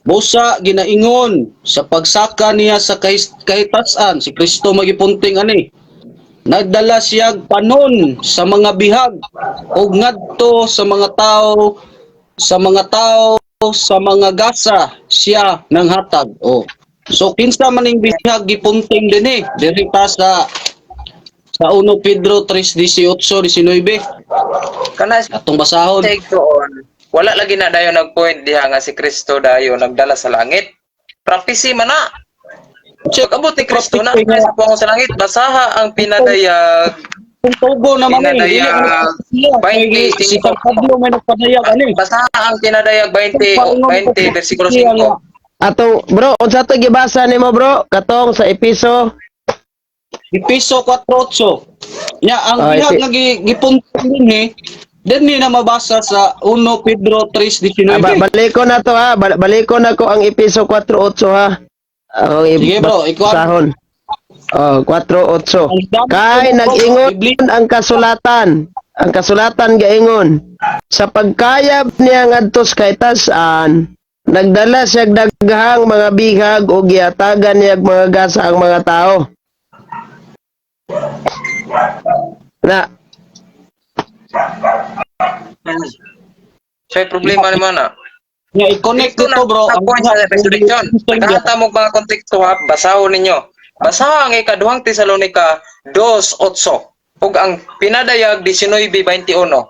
D: Busa ginaingon sa pagsaka niya sa kahitasan si Kristo magipunting ani. Nagdala siya panon sa mga bihag ug ngadto sa mga tao sa mga gasa siya nang hatag. Oh. So kinsa man ning bihag gipunting dinhi diri ta sa 1 Pedro 3:18 19
C: Kana
D: atong basahon.
C: take doon. Wala lagi na dayon nagpoint diha nga si Kristo dayon nagdala sa langit. Prophecy man na. Pag-abot ni Kristo na sa puwang sa langit, basaha ang pinadayag.
D: Kung tugo naman eh, dili
C: Pinadayag,
D: man siya. Kay si
C: 25.
D: San Pablo may nagpadayag ani.
C: Basaha ang pinadayag 20 20 versikulo 5.
B: Atong bro, unsa to gibasa nimo bro? Katong sa Episo.
D: Episo 4:8. Nya ang
B: Ah,
D: bihag nga gipunting dinhi, dinhi na mabasa sa 1 Pedro 3:19.
B: Ah, baliko na to ha. Baliko na ko ang Episo 4:8 ha. Akong
D: Sige, bro, ikaw.
B: basahon. Oh, 4:8.
D: Ang dami
B: Kay
D: ko, bro,
B: nag-ingon
D: Biblia.
B: ang kasulatan. Ang kasulatan gaingon sa pagkayab niya ngadto sa kahitasan, nagdala siya daghang mga bihag ug giatagan niya mga gasa ang mga tao. Na,
C: Siya problema ni mana.
D: Nya i-connect dito bro.
C: Ang point sa
D: bihag-
C: resurrection. Nagahata mo mga konteksto ha, basahon ninyo. Basaha ang ikaduhang Tesalonika 2:8 ug ang pinadayag 19:21.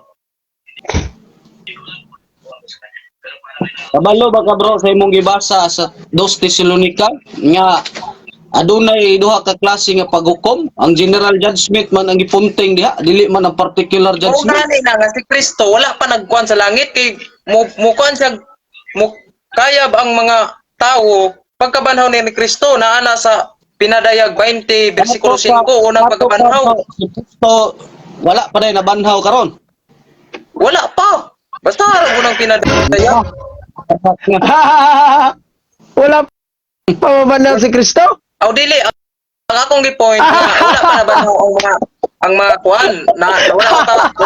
D: Kabalo ba ka bro sa imong gibasa sa 2 Tesalonica nga adunay duha ka klase nga paghukom, ang general judgment man ang gipunting diha, dili man ang particular
C: Kung
D: judgment.
C: gani na nga si Kristo wala pa nagkuan sa langit kay mo mukuan siya mo kayab ang mga tao pagkabanhaw ni Kristo naa na sa pinadayag 20 versikulo 5 unang pagkabanhaw.
D: Si Kristo wala pa day nabanhaw karon.
C: Wala pa. Basta ra unang pinadayag.
B: Wala pa mabanhaw si Kristo?
C: Aw dili ang akong gi-point nga wala pa nabanhaw ang mga kuan na wala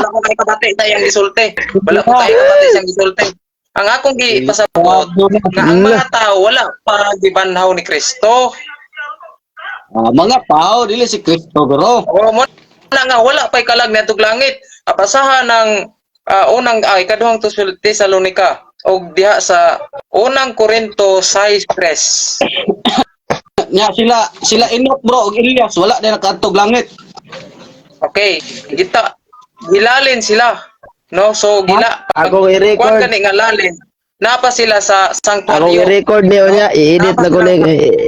C: ko kay kabati sa iyang gisulti. Wala ko kay kabati sa iyang gisulti. Ang akong gipasabot nga ang mga tao wala pa gibanhaw ni Kristo.
D: Ah, mga tao dili si Kristo bro.
C: O mo na nga wala pa'y kalag niadtong langit. Abasaha ng unang ikaduhang Tesalonika og diha sa unang Korinto 6:3.
D: Nya sila sila Enoch bro ug Elias wala day nakaadtog langit.
C: Okay, gita gilalin sila. No, so gila
B: Akong i-record.
C: Kuwan kani nga lalin. Napa sila sa
B: Akong
C: sanctuary.
B: i-record niyo niya, i-edit na ko ni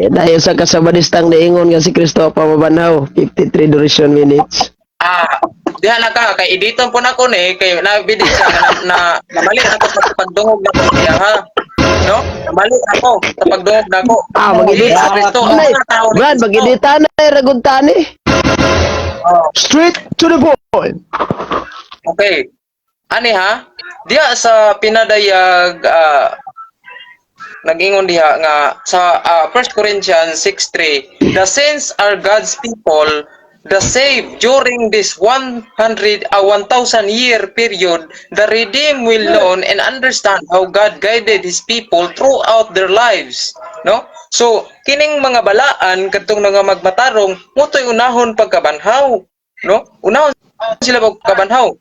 B: dahil sa kasabadistang niingon nga si Kristo pa mabanhaw, 53 duration minutes.
C: Ah, diha na ka kay editon po nako ni kay nabidi siya nga na namali ako sa pagdungog nako niya ha. No? Namali ako sa pagdungog nako.
B: Ah, mag-edit.
C: Sa Kristo, ang
B: Nay,
C: mga tao ni
B: Brad,
C: Kristo.
B: mag-edit na ragud tani.
C: Oh,
A: Straight to the point.
C: okay. Ani ha? Diha sa pinadayag, nag-ingon diha nga sa 1 Corinthians 6:3, the saints are God's people, the saved during this 100 1,000 year period. The redeemed will know and understand how God guided His people throughout their lives, no? So kining mga balaan kadtong nga magmatarong mao toy unahon pagkabanhaw, no? Unahon sila pagkabanhaw.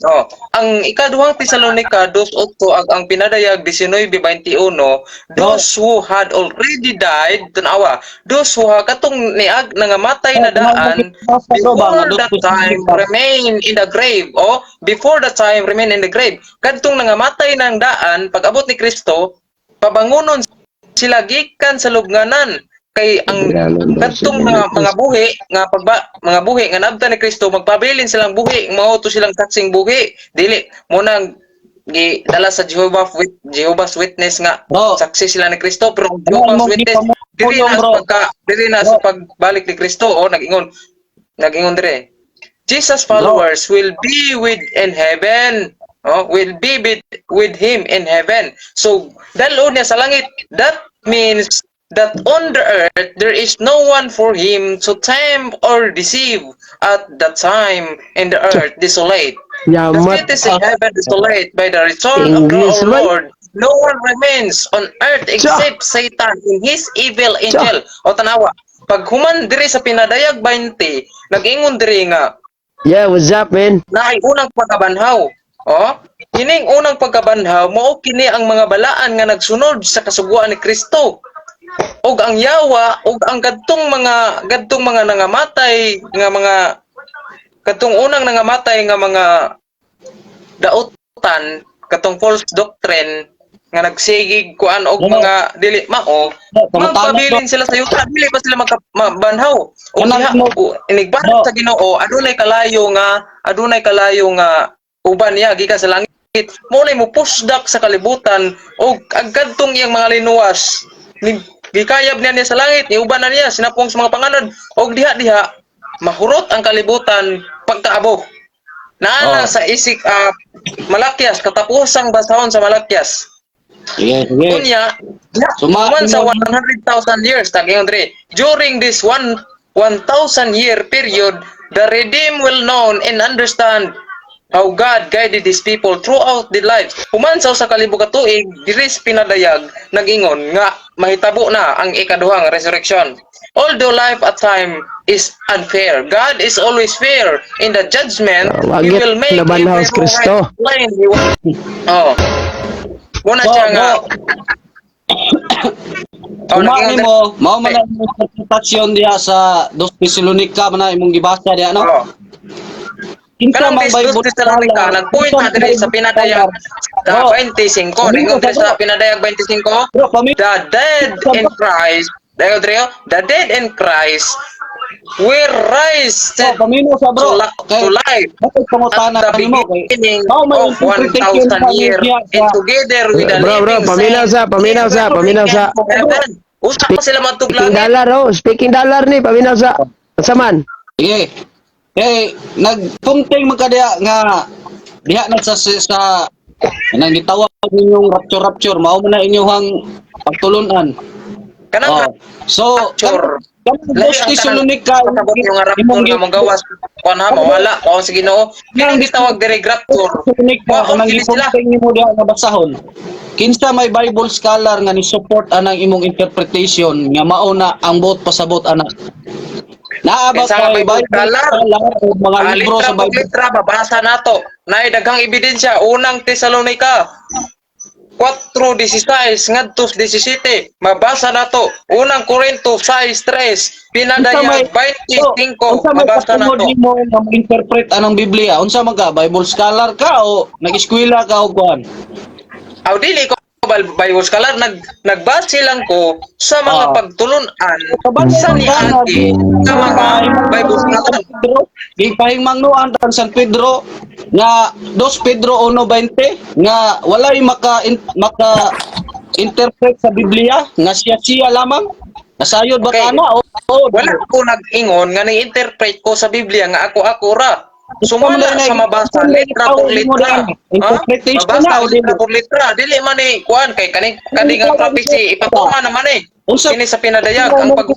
C: Oh, ang Ikaduhang Tesalonika 2:8 ang Pinadayag 19:21, those who had already died, tanawa, those who ha katong niag nangamatay na daan before that time remain in the grave, oh, before the time remain in the grave. Kadtong nangamatay ng daan, pag-abot ni Kristo, pabangunon sila gikan sa lubnganan, kay ang kadtong mga buhi nga pagba mga buhi nga naabtan ni Kristo, magpabilin silang buhi, mao to silang saksing buhi. Dili mo nang gidala sa Jehovah's Witness nga
D: Bro.
C: saksi sila ni Kristo, pero ang
D: Ano
C: Jehovah's
D: imong
C: Witness dili
D: gipamulong,
C: na sa
D: bro?
C: pagka dili na sa pagbalik ni Kristo. Oh, nag-ingon dire, Jesus followers will be with in heaven. Oh, will be with Him in heaven. So dalon niya sa langit. That means that on the earth there is no one for Him to tempt or deceive at the time in the earth desolate. The
B: Yamat.
C: cities in heaven desolate by the return of
B: English,
C: our
B: man.
C: Lord. No one remains on earth except Satan and his evil angel. O tanawa, pag human diri sa Pinadayag 20, nag-ingon diri nga
B: Yeah, what's up, man?
C: Naay unang pagkabanhaw. Oh, kining unang pagkabanhaw mao kini ang mga balaan nga nagsunod sa kasuguan ni Kristo. Ug ang yawa ug ang kadtong mga nangamatay nga mga kadtong unang nangamatay nga mga dautan, katong false doctrine nga nagsigig kuan og
D: Ano?
C: mga dili mao,
D: Pangutana.
C: magpabilin sila sa yuta, dili pa sila magkabanhaw. Ug
D: Kanang
C: diha inigbalik sa Ginoo, adunay kalayo nga uban niya gikan sa langit, mo nay mo pusdak sa kalibutan, ug ang kadtong iyang mga linuwas ni gikayab niya niya sa langit, niuban na niya sinapong sa mga panganod, ug diha diha mahurot ang kalibutan pagkaabo naa na
D: Oh.
C: sa isik Malakias, katapusang basahon sa Malakias.
D: Sige, sige.
C: Unya, human sa 100,000 years, tagingon diri. During this 1,000 year period, the redeemed will know and understand how God guided His people throughout their lives. Human sa 1,000 ka tuig, diri sa Pinadayag, nag-ingon nga mahitabo na ang ikaduhang resurrection. Although life at time is unfair, God is always fair. In the judgment, He
B: Wagit
C: will make
B: nabanhaw
C: every
B: si Kristo.
C: right plain. Oh. Muna
D: Bro,
C: siya nga.
D: bro.
C: Oh,
D: Uma
C: nag-ingon
D: nimo, mao man ang imong interpretasyon diha sa Dos Tesalonica man na imong gibasa diha, no?
C: Oh.
D: Kinsa
C: Kanang
D: man
C: Dos
D: Bible
C: Tesalonica,
D: scholar?
C: nagpoint
D: Kinsa
C: na diri
D: man
C: sa
D: Bible
C: Pinadayag
D: scholar?
C: sa
D: Bro,
C: 25. Ningon diri sa Pinadayag 25,
D: Bro,
C: the dead in Christ, dayon diri, oh, the dead in Christ will rise
D: Bro, paminaw sa
C: to,
D: bro.
C: to life
D: Bakit pangutana
C: at the
D: nimo kay
C: beginning
D: mao may
C: of
D: interpretation
C: 1,000
D: sa
C: year
D: diha
C: and
D: sa
C: together with the
B: Bro, bro,
C: living
B: paminaw
C: saints
B: sa, paminaw sa, paminaw sa.
C: to heaven. Usa pa sila matug
B: Speaking
C: langit.
B: dollar, oh. Speaking dollar ni, paminaw sa. Unsa man?
D: Sige. Kay nagpunting man ka diha nga diha na sa nang gitawag ninyong rapture rapture, mao man na inyong pagtulunan.
C: Kanang
D: Oh. So,
C: rapture.
D: kanang
C: Lahi
D: Dos
C: ang kanang
D: Tesalonica
C: pasabot nyo nga rapture nga monggawas kuan ha, mawala kuan sa Ginoo. Kining gitawag diri rapture.
D: Tesalonica
C: Wa
D: kanang
C: kini sila.
D: gipunting nimo diha nga basahon. Kinsa may Bible scholar nga ni support anang imong interpretation nga mao na ang buot pasabot ana? Naa ba
C: Kinsa nga
D: kay
C: Bible
D: Bible
C: scholar?
D: scholar o mga
C: Ah,
D: libro
C: litra
D: sa
C: pag
D: Bible?
C: litra, babasa nato. Naay daghang ebidensya. Unang Tesalonica 4:16 ngadto 17, mabasa nato. Unang Korinto 6:3, Pinadayag 25,
D: Unsa may
C: mabasa
D: katungod
C: nato.
D: nimo nga ma-interpret anang Biblia? Unsa man ka, Bible scholar ka o nag-eskwela ka o kuan?
C: Aw, dili ko Bible scholar, nagbase lang ko sa mga pagtulun-an sa niagi sa mga Bible scholar.
D: Pedro, gipahingmangnuan tan San Pedro nga 2 Pedro 1:20 nga walay maka interpret sa Biblia nga siya siya lamang. Nasayod ba
C: Okay.
D: ka na? O,
C: Wala ko nag-ingon nga ni-interpret ko sa Biblia nga ako ako ra. Sumala sa mabasa letra por letra. Ha?
D: Interpretation
C: Mabasa
D: na,
C: og letra por letra. Dili man ni kuan kay kani kani nga prophecy ipatuman naman eh.
D: Unsa
C: Kini sa pinadayag ang pag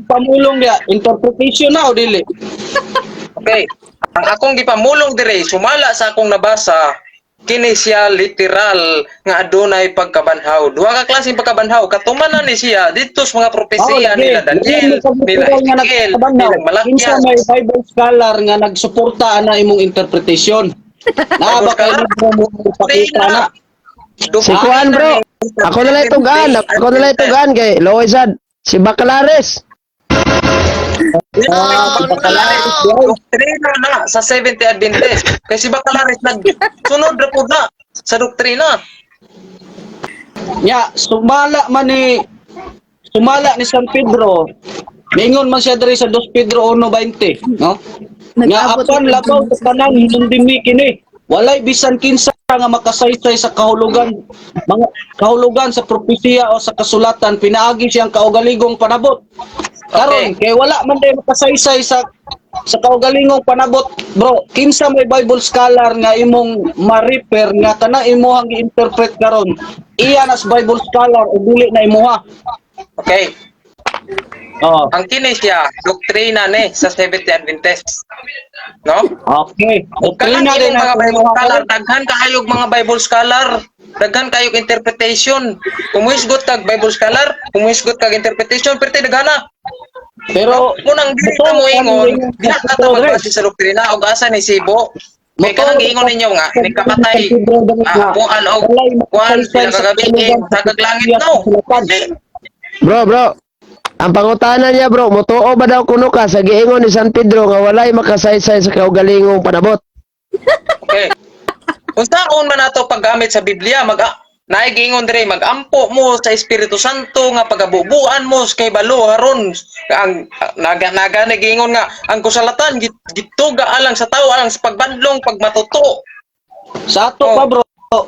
D: pamulong dia, interpretation na o dili?
C: Okay. Ang akong gipamulong dire sumala sa akong nabasa kini siya literal nga adunay pagkabanhaw. Duha ka klaseng pagkabanhaw katumanan ni siya didto sa mga propesiya
D: Oh,
C: nila Daniel, nila Ezekiel, nila
D: Kinsa
C: Malakias.
D: may Bible scholar nga nagsuporta ana imong interpretation? Naa ba kay mo pakita na?
B: Si Kuan bro. Ako na lang itugaan. Ako na lang itugaan kay Loy sad. Si Bacalares.
D: Ah, si Bacalares.
C: Doktrina na sa Seventh Day Adventist. Kay si Bacalares nagsunod ra pud na sa doktrina.
D: Nya, sumala ni San Pedro. Ningon man siya diri sa 2 Pedro 1:20, no? Nga
E: Nag-abot
D: apan
E: na
D: labaw sa tanan hinumdumi kini. Walay bisan kinsa nga makasaysay sa kahulugan mga kahulugan sa propesiya o sa kasulatan pinaagi siyang kaugaligong panabot. Karon
C: Okay.
D: kay wala man day makasaysay sa kaugalingong panabot, bro. Kinsa may Bible scholar nga imong ma-refer nga kana imuhang gi-interpret karon? Iya nas Bible scholar o dili na imuha.
C: Okay.
D: Oh,
C: Ang kini siya doktrina ni sa Seventh Day Adventist. No?
D: okay.
C: Kanang
D: Doktrina din
C: imong mga
D: na
C: Bible scholar, daghan kaayog mga Bible scholar, daghan kaayog interpretation. Kumuhisgot kag Bible scholar, kumuhisgot kag interpretation, perti daghana.
D: Pero
C: Munang dili ta mo ingon, diha ka ta magbase sa doktrina og asa ni Sibo. Kay kanang giingon ninyo nga nagkapatay buan og kuan pila ka gabi eh, sa kaglangit no. Di.
B: Bro, bro. Ang pangutana niya bro, motuo ba daw kuno ka sa giingon ni San Pedro nga walay makasaysay sa kaugalingong panabot?
C: Okay. Unsaon man nato paggamit sa Biblia mag naay giingon dire magampo mo sa Espiritu Santo nga pagabubuan mo kay balo haron ang naga naga ni giingon nga ang kasulatan gituga alang sa tao alang sa pagbadlong pagmatuto.
D: Sa ato
C: Oh.
D: pa bro,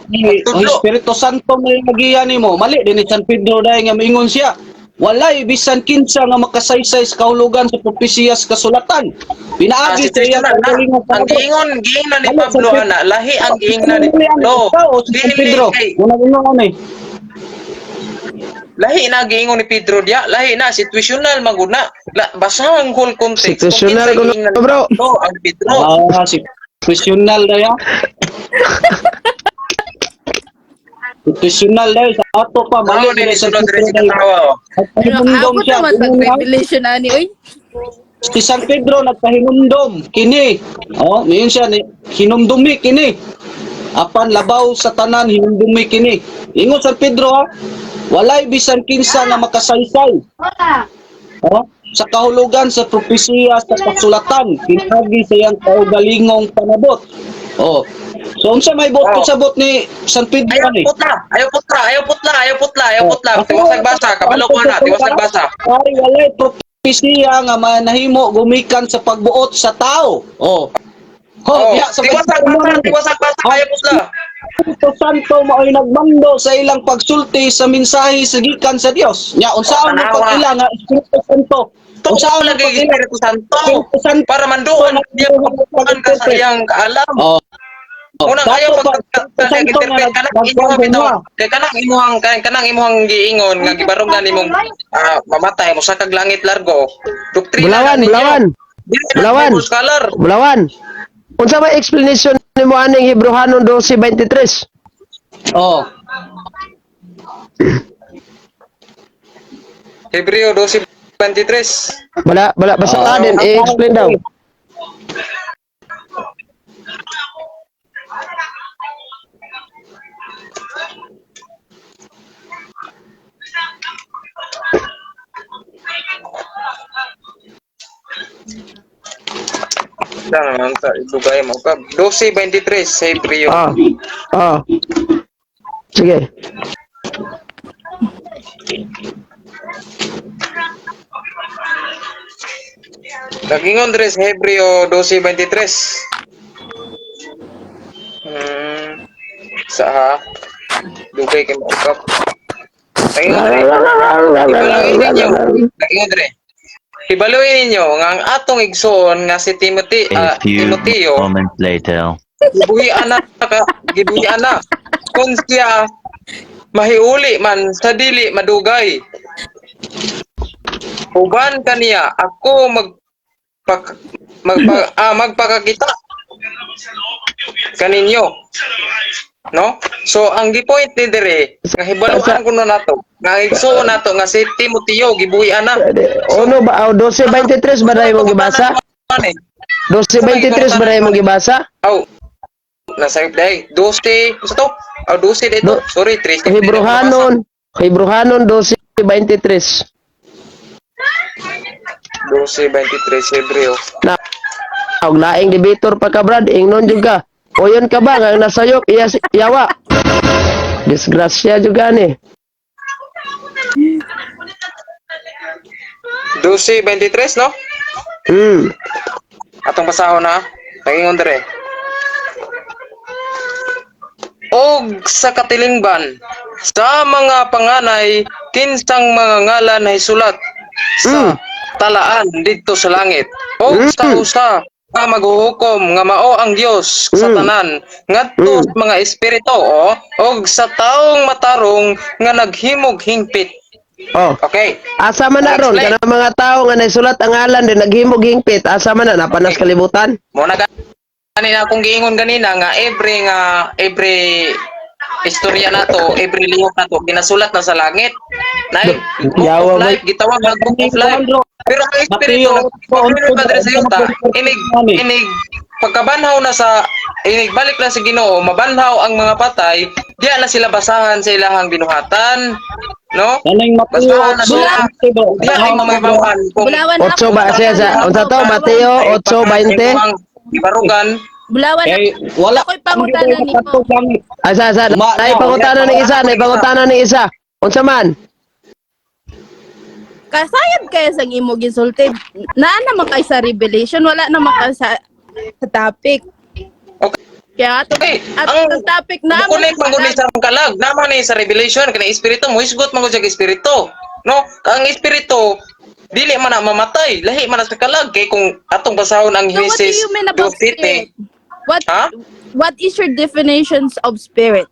D: ni
C: Pagtudlo.
D: ang Espiritu Santo may nagiya nimo. Mali din ni San Pedro dahil nga moingon siya. Walay bisan kinsa nga makasaysay sa kahulugan sa propesiya sa kasulatan.
C: Ah,
D: Pinaagi
C: si
D: sa iya
C: Tristan na,
D: kaugalingong
C: ang
D: panabot.
C: giingon giingnan ni
D: Ano,
C: Pablo
D: San Pedro?
C: ana lahi ang giingnan ni
D: Dili ang
C: Pablo.
D: ikaw o si San
C: Dili
D: Pedro.
C: kay
D: Unang ingon eh.
C: lahi na giingon ni Pedro diya, lahi na situational maguna. La, basa ang whole context. Kung
B: Situational
C: kinsa
B: kuno,
C: giingnan ni
B: bro.
C: Pablo, ang Pedro.
D: Ah, si questional na ya. Questional na sa ato pa mali
C: Mao
D: din
C: ni
D: ni San
C: sunod
D: Pedro
C: diri si
D: dahil.
C: katawa. Oh.
E: Pero
D: Nagpahinumdom
E: abot
D: siya.
E: naman pag revelation ani oy.
D: Si San Pedro nagpahinumdom kini. Oh, mayon siya ni hinumdumi kini. Apan labaw sa tanan hinumdumi kini. Ingon San Pedro ha, walay bisan kinsa nga makasaysay. Oh, sa kahulugan sa propesiya sa kasulatan pinaagi sa iyang kaugalingong panabot. Oh. So unsa may
C: Oh.
D: buot sabot ni San Pedro
C: Ayaw
D: ani?
C: putla, ayaw putla, ayaw putla, ayaw putla, ayaw putla.
D: Oh.
C: Tiwasag basa, kabalo ko na, tiwasag basa.
D: Ay, walay propesiya nga manahimo gumikan sa pagbuot sa tao. Oh. Ho,
C: Oh,
D: diha sa
C: tiwasag basa, tiwasag basa, ayaw putla.
D: Espiritu Santo mao'y nagmando sa ilang pagsulti sa mensahe sa gikan sa Dios. Nya unsaon mo
C: Tanawa.
D: pag-ila nga Espiritu Santo?
C: Unsaon
D: Unsaon mo
C: lagi
D: pag-ila?
C: Espiritu Santo
D: Espiritu Santo
C: para manduan niya pagbubuan ka sa iyang kaalam.
D: Oh.
C: Unang
D: Dato
C: ayaw
D: pa,
C: pag
D: Espiritu Santo
C: interpret
D: nga
C: kanang imuha
D: nagmando
C: bitaw.
D: niya.
C: Kay kanang imuhang giingon nga gibarog na nimong mamatay mo sa kag langit largo. Doktrina
B: Bulawan,
C: na ninyo.
B: Bulawan.
C: Dili na
B: Bulawan.
C: Bible scholar.
B: Bulawan. Unsa may explanation nimo aning Hebreohanon 12:23?
D: Oh.
C: Hebreo 12:23.
B: Wala, wala basta
D: Ah.
B: din i-explain daw.
C: Sana naman sa dugay mo ka. 12:23 sa Hebreo.
B: Ah. Ah. Sige.
C: Nagingon diri sa Hebreo 12:23. Sa ha. Dugay kay maukap. Nagingon diri. Nagingon diri. Nagingon diri. Hibaluin ninyo nga ang atong igsoon nga si Timothy,
F: A few
C: Timoteo
F: moments later.
C: gibuhian na ka, gibuhian na kung siya mahiuli man sa dili madugay. Uban kaniya ako magpakakita kaninyo, no? So ang gipoint ni dire nga hibaluan kuno nato nga igsuon nato nga si Timoteo gibuhian na.
B: Ono ba? Oh, 12:23 ba dahil mong gibasa? 12:23 ba dahil mong gibasa?
C: Aw. Nasa day 12 gusto to? Aw, 12 dito. Sorry, 3.
B: Hebrohanon, Hebrohanon 12:23.
C: 12:23 Hebreo.
B: Na og laing debater pa ka, Brad, ingnon jud ka. Oyon ka ba nga ang nasayop iya yawa? Disgrasya juga ni.
C: 12:23, no? Atong basahon na. Nagingon dire. Og sa katilingban sa mga panganay kinsang mga ngalan ay sulat sa talaan didto sa langit og sa usa nga maghuhukom nga mao ang Dios sa tanan ngadto sa mga espiritu o og sa taong matarong nga naghimog hingpit.
B: Oh.
C: Okay.
B: Asa man na ron
C: Explain.
B: kanang mga tawo nga naisulat ang ngalan din naghimog hingpit, asa man na napanas kalibutan?
C: Mo na gani na akong giingon ganina nga every istorya nato, every lihok nato ginasulat na sa langit. Nay, book
B: Yawa
C: of
B: mo.
C: life, gitawag nga book of life. Pero ang espiritu
D: Mateo,
C: nagpapabilin pa diri sa yuta, inig inig pagkabanhaw na sa inig balik na sa Ginoo, mabanhaw ang mga patay, diya na sila basahan sa ilahang binuhatan, no?
D: Kaning Mateo
C: Basahan na
D: 8,
C: sila.
D: bro.
C: Diya ay mamahibawan kung
E: Bulawan
B: Otso ba siya sa unsa to, Mateo 8:20?
C: Barugan.
E: Bulawan.
D: Kay wala
E: Ako'y pangutana nimo.
B: Asa asa nay pangutana ng isa, nay pangutana ng isa. Unsa man?
E: Kasayad kaya sa imo gisulti. Naa naman kay sa Revelation, wala naman kay sa topic.
C: Okay.
E: Kaya ato
C: Okay,
E: ato
C: ang
E: topic na
C: Mukunik man gud ni sa kalag, naman ni sa Revelation kani espiritu mohisgot man gud siya espiritu. No? Ang espiritu dili man na mamatay, lahi man na sa kalag kay kung atong basahon ang
E: So what do
C: Genesis
E: you mean about
C: 2:7.
E: spirit? What
C: Ha?
E: What is your definitions of spirit?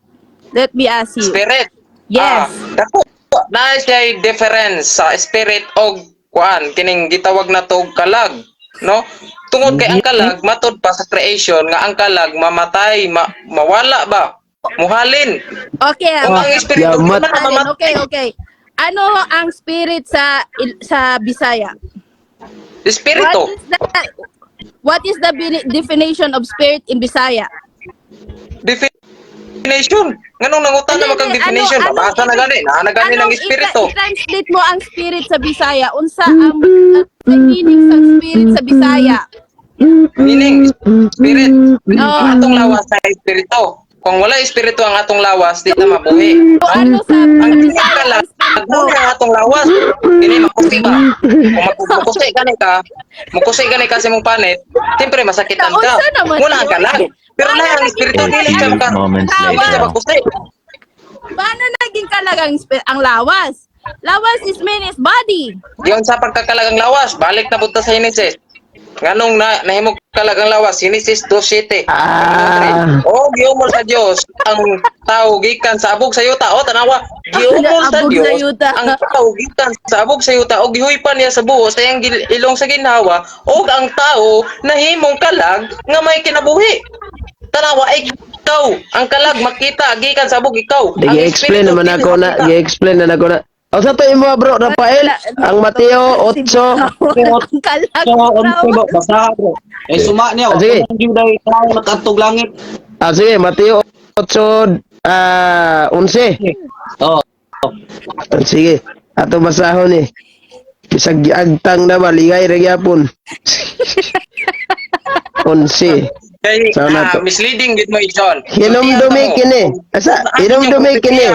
E: Let me ask you.
C: Spirit.
E: Yes.
C: Ah, dako na siya difference sa spirit og kuan kining gitawag na og kalag, no? Tungod kay ang kalag matud pa sa creation nga ang kalag mamatay, mawala ba? Muhalin.
E: Okay.
C: Kung ang espiritu di
B: Yamat.
C: man na mamatay.
E: Okay. Ano ang spirit sa Bisaya?
C: Espiritu.
E: What is the definition of spirit in Bisaya?
C: Definition. Nganong nangutan na kang
E: Hindi,
C: definition? Babasa na gani, naa na gani ng
E: anong
C: espiritu.
E: I-translate mo ang spirit sa Bisaya. Unsa ang meaning sa spirit sa Bisaya?
C: Meaning spirit.
E: Oo.
C: Ang atong lawas sa espiritu. Kung wala espiritu ang atong lawas, di na mabuhi.
E: O ano sa
C: Ang
E: Bisaya
C: kalag,
E: ang spirito?
C: mabuhi ang atong lawas. Dili makusi ba? Kung mukusi gani ka, mukusi gani ka sa imong panit, siyempre masakitan ka.
E: Unsa naman
C: Muna ang
E: yun?
C: kalag. Pero lahi ang espiritu,
F: A
C: dili ka
F: few
C: maka
F: moments
C: dili ka
F: later.
C: makusi.
E: Paano naging kalag ang lawas? Lawas is mean is body.
C: Diyon sa pagkakalag ang lawas, balik na punta sa Genesis. Nganong na nahimog kalag ang lawas, Genesis 2:7.
B: Ah.
C: Oh, giumol sa Dios ang tao gikan sa abog sa yuta. Oh, tanawa, giumol sa
E: Abog sa
C: Dios
E: yuta.
C: ang tao gikan sa abog sa yuta og gihuypan niya sa buho sa iyang ilong sa ginhawa og ang tao nahimong kalag nga may kinabuhi. Tanawa, ikaw ang kalag makita gikan sa abog ikaw.
B: Di
C: Ang
B: gi-explain
C: espiritu
B: naman
C: dili
B: ako na,
C: makita.
B: gi-explain na nako na. O sa to imo, bro, Rafael, ang Mateo 8.
E: Ang kalag.
D: So, unsa bro, basahan bro. Eh suma niya,
B: Ah, sige.
D: wala gyud ay tao nakadtog langit.
B: Ah, sige, Mateo 8 11.
D: Oh.
B: Ah, sige, ato basahon ni. Bisag giagtang na ba, ligay ra gyapon. 11.
C: Kay
B: Sa na to.
C: misleading gid mo John.
B: Hinumdumi kini. Asa, hinumdumi kini.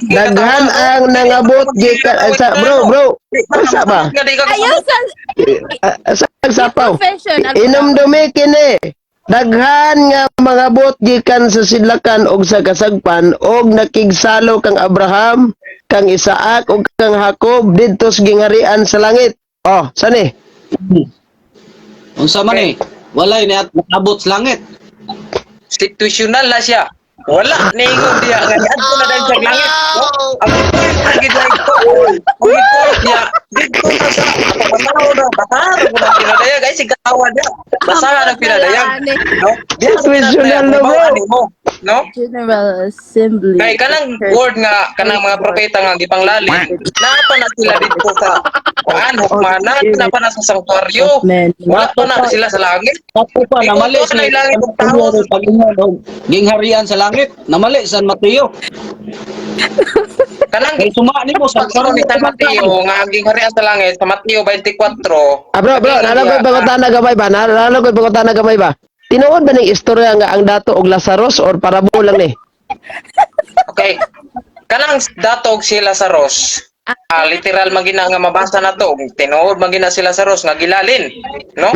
B: Daghan ang nangabot gikan asa, bro, bro. Asa ba?
E: Ayaw sa
B: Ah, asa ang sapaw?
E: confession. Ano
B: Inumdumi kini. Daghan nga mangabot gikan sa sidlakan og sa kasagpan og nakigsalo kang Abraham, kang Isaac ug kang Jacob didto sa gingharian sa langit. Oh, sani?
D: Unsa man eh? Walay ni at nakabot sa langit.
C: Situational na siya. Wala niingon diya nga niadto na dahil sa langit. No? Ang point na gid na ito. Ang point niya didto na sa panahon na basahan mo na pinadayag ay sigawan niya. Basahan ang pinadayag. No? Diya sa
B: Situational na, bro.
C: pinadayag, mo, no?
E: General Assembly.
C: Kay kanang word nga kanang mga propeta nga gipanglalim, naa pa na sila didto sa kuan hukmanan, naa pa na sa sanktuaryo.
E: Men.
C: Wala pa na sila sa langit.
D: Ato pa
C: Ikaw,
D: namali
C: ito
D: si
C: na ilangit ang tao.
D: Pag-ingon og gingharian sa langit, namali San Mateo.
C: Kanang
D: Kay suma nimo sa
C: pagsunod ni San Mateo nga ang gingharian sa langit sa Mateo 24.
B: Ah, bro, bro, nalo ko'y pangutana gamay ba? Nalo ko'y pangutana gamay ba? Tinuod ba ning istorya nga ang dato og Lazarus or parabo lang ni?
C: Okay. Kanang datog si Lazarus. Literal man gina nga mabasa na to. Tinuod man gina si Lazarus nga gilalin, no?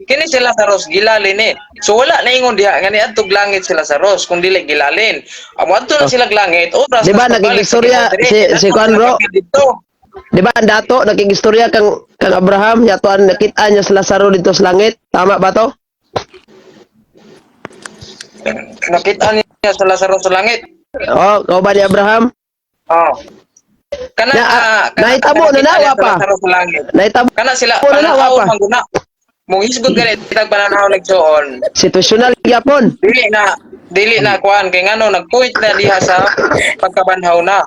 C: Kini si Lazarus gilalin eh. So wala na ingon diha nga niadtog langit si Lazarus kung dili gilalin. Amo adto na sila langit oras
B: Di ba,
C: na pagbalik sa
B: nakigistorya
C: Ginoo diri,
B: si
C: adto
B: Kuan,
C: sila
B: bro?
C: kapil didto.
B: Di ba ang dato nakigistorya kang kang Abraham nya tuan nakita niya si Lazaro dito sa langit? Tama ba to?
C: Nakita niya sa Lazarus sa langit.
B: Oh, kauban ni Abraham?
C: Oh. Kana
B: Na- nahitabo na
C: nakita
B: nawa
C: niya sa
B: pa.
C: Lazarus sa langit.
B: Naitabo
C: Kana sila
B: na nawa
C: pananaw
B: pa.
C: man guna. Mong hisgot gani tag pananaw nagsuon.
B: Situational gyapon.
C: Dili na kuan kay ngano nagpoint na diha sa pagkabanhaw na.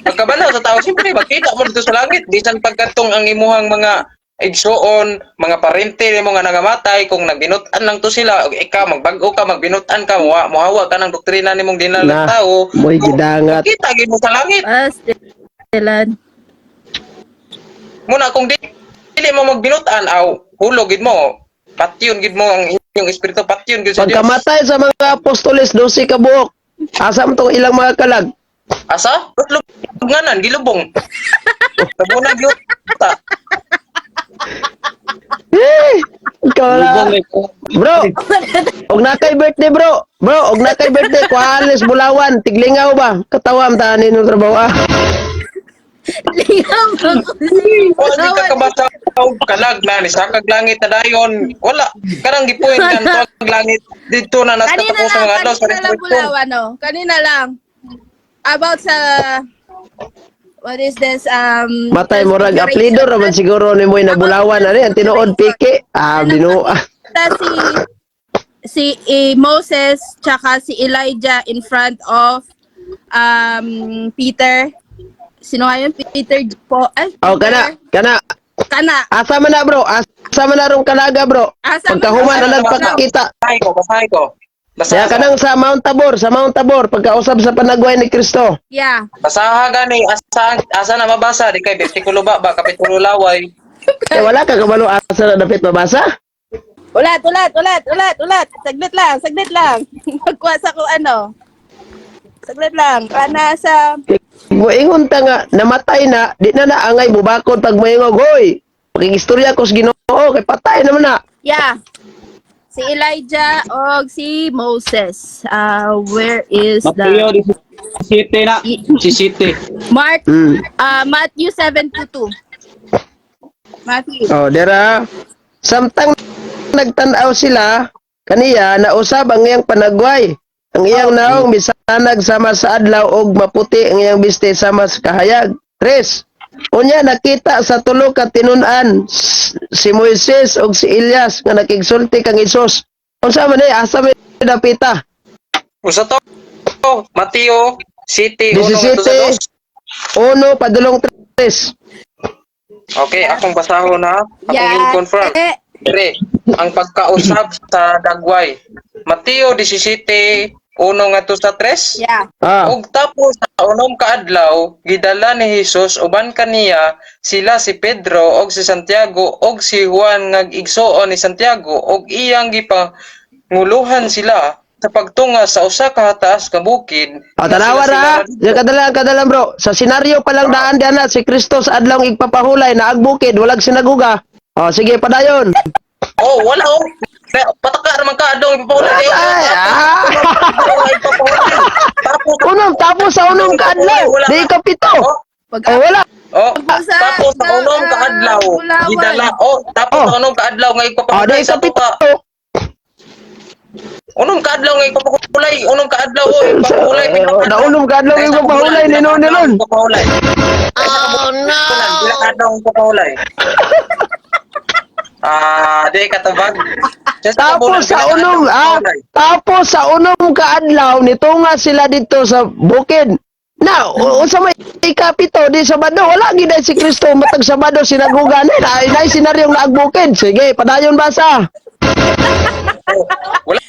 C: Pagkabanhaw sa tao siyempre makita mo dito sa langit bisan pagkatong ang imuhang mga igsuon, mga parente nimo nga nangamatay kung nagbinut-an lang to sila og ikaw magbag-o ka magbinut-an ka muhawa ka ng doktrina nimong
B: Na,
C: dinalang tao.
B: mo'y gidangat.
C: Kita gid mo sa langit.
E: Pastilan.
C: Muna kung dili mo magbinut-an aw hulog gid mo. Patyon gid mo ang inyong espiritu, patyon gid sa Dios.
B: Pagkamatay sa mga apostoles, 12 ka buok. Asa man tong ilang mga kalag?
C: Asa? Lubnganan, gilubong. Tabunan gyud ta.
B: Eh, ikaw na.
D: Lubong eh.
B: Bro, og na kay birthday bro. Bro, og na kay birthday kuhanes Bulawan, tiglingaw ba? Katawam ta ni nung trabaho ah.
E: Lingam ba ko
C: Wala di ka kabasa og kalag na ni sakag langit na dayon. Wala kanang gipuin kan ang langit didto na nasa
E: Kanina
C: katapusan
E: lang,
C: mga adlaw sa
E: kanina lang
C: resurrection.
E: Bulawan, no? Kanina lang. About sa what is this
B: Matay murag aplido ra man siguro ni mo'y nabulawan ani ang tinuod piki. Ah, binuo. ah.
E: Ta si si Moses tsaka si Elijah in front of Peter. Sino nga yun? Peter po. Ay,
B: Oh, kana, kana.
E: Kana.
B: Asa man na bro? Asa man na rong kalaga bro?
E: Asa man
B: Pagkahuman
E: na-
B: na nagpakita.
C: Basahin ko, basahin ko.
B: Kaya
C: Basaha.
B: kanang sa Mount Tabor, pagkausab sa panagway ni Kristo.
E: Yeah.
C: Basaha gani asa asa na mabasa di kay bersikulo ba ba kapitulo laway.
B: Eh, wala ka kabalo asa na dapit mabasa?
E: Ulat, ulat, ulat, ulat, ulat. Saglit lang, saglit lang. Magkuha sa ko ano. Saglit lang. Kana sa
B: Moingon ta nga namatay na, di na naangay bubakod pag moingog, hoy. Pakigistorya ko sa Ginoo kay patay naman na.
E: Yeah. Si Elijah og si Moses. Where is
D: Mateo
E: the
D: 17 na. 17.
E: Mark Matthew 7:2. Matthew.
B: Oh, dira. Samtang nagtan-aw sila kaniya nausab ang iyang panagway. Ang iyang naong misanag sama sa adlaw og maputi ang iyang biste sama sa kahayag. Tres. Unya nakita sa tulo ka tinun-an si Moises og si Elias nga nakigsulti kang Hesus. Unsa man ni asa man ni dapita?
C: Usa to? Mateo City 1 ngadto sa
B: 17.
C: 2.
B: Uno padulong tres.
C: Okay, akong basahon ha. Akong
E: Yeah.
C: i-confirm.
E: Eh,
C: Dire, ang pagkausab sa dagway. Mateo 17, 1 ngadto sa 3.
E: Yeah.
B: Ah.
C: Og tapos sa unom ka adlaw, gidala ni Hesus uban kaniya sila si Pedro og si Santiago og si Juan nga igsuon ni Santiago og iyang gipanguluhan sila sa pagtunga sa usa ka hataas ka bukid.
B: O, tanawa
C: Sila
B: ra.
C: sila
B: Yung kadala, kadala bro. Sa senaryo pa lang daan diyan na si Kristo sa adlong igpapahulay na agbukid, walang sinaguga. O, sige, padayon.
C: Oh, wala oh. Pataka raman ka adlong ipapahulay.
B: Ay, ah.
C: Ipapahulay. Tapos
B: Unom, tapos sa unom kaadlaw. Di ka pito.
C: Oh,
E: Pag
B: O, wala.
C: oh,
E: Sa-
C: tapos sa unom
E: sa-
C: kaadlaw kaadlaw
E: Bulawan.
C: gidala, oh, tapos
B: Oh.
C: sa unom ka adlaw nga
B: Ah,
C: igpapahulay
B: dahil
C: sa
B: sa
C: tuka.
B: pito.
C: Unom ka adlaw nga igpapahulay, unom ka adlaw, oh, igpapahulay. Pila ka adlaw?
B: Naunom ka adlaw
C: Sa
B: yung pahulay
C: bulan,
B: ni
C: pila ka adlaw
B: Nonilon.
C: igpapahulay? Oh no. Pila ka adlaw ang igpapahulay? Ah, di katubag. Sa bulan,
B: Tapos sa
C: pila ka adlaw
B: unom,
C: ang
B: ah,
C: igpapahulay?
B: tapos sa unom kaadlaw nito nga sila dito sa bukid. Na, unsa may ikapito di Sabado, wala gid ay si Kristo matag Sabado sinagoga ni na nay senaryong naag bukid. Sige, padayon basa.
C: Wala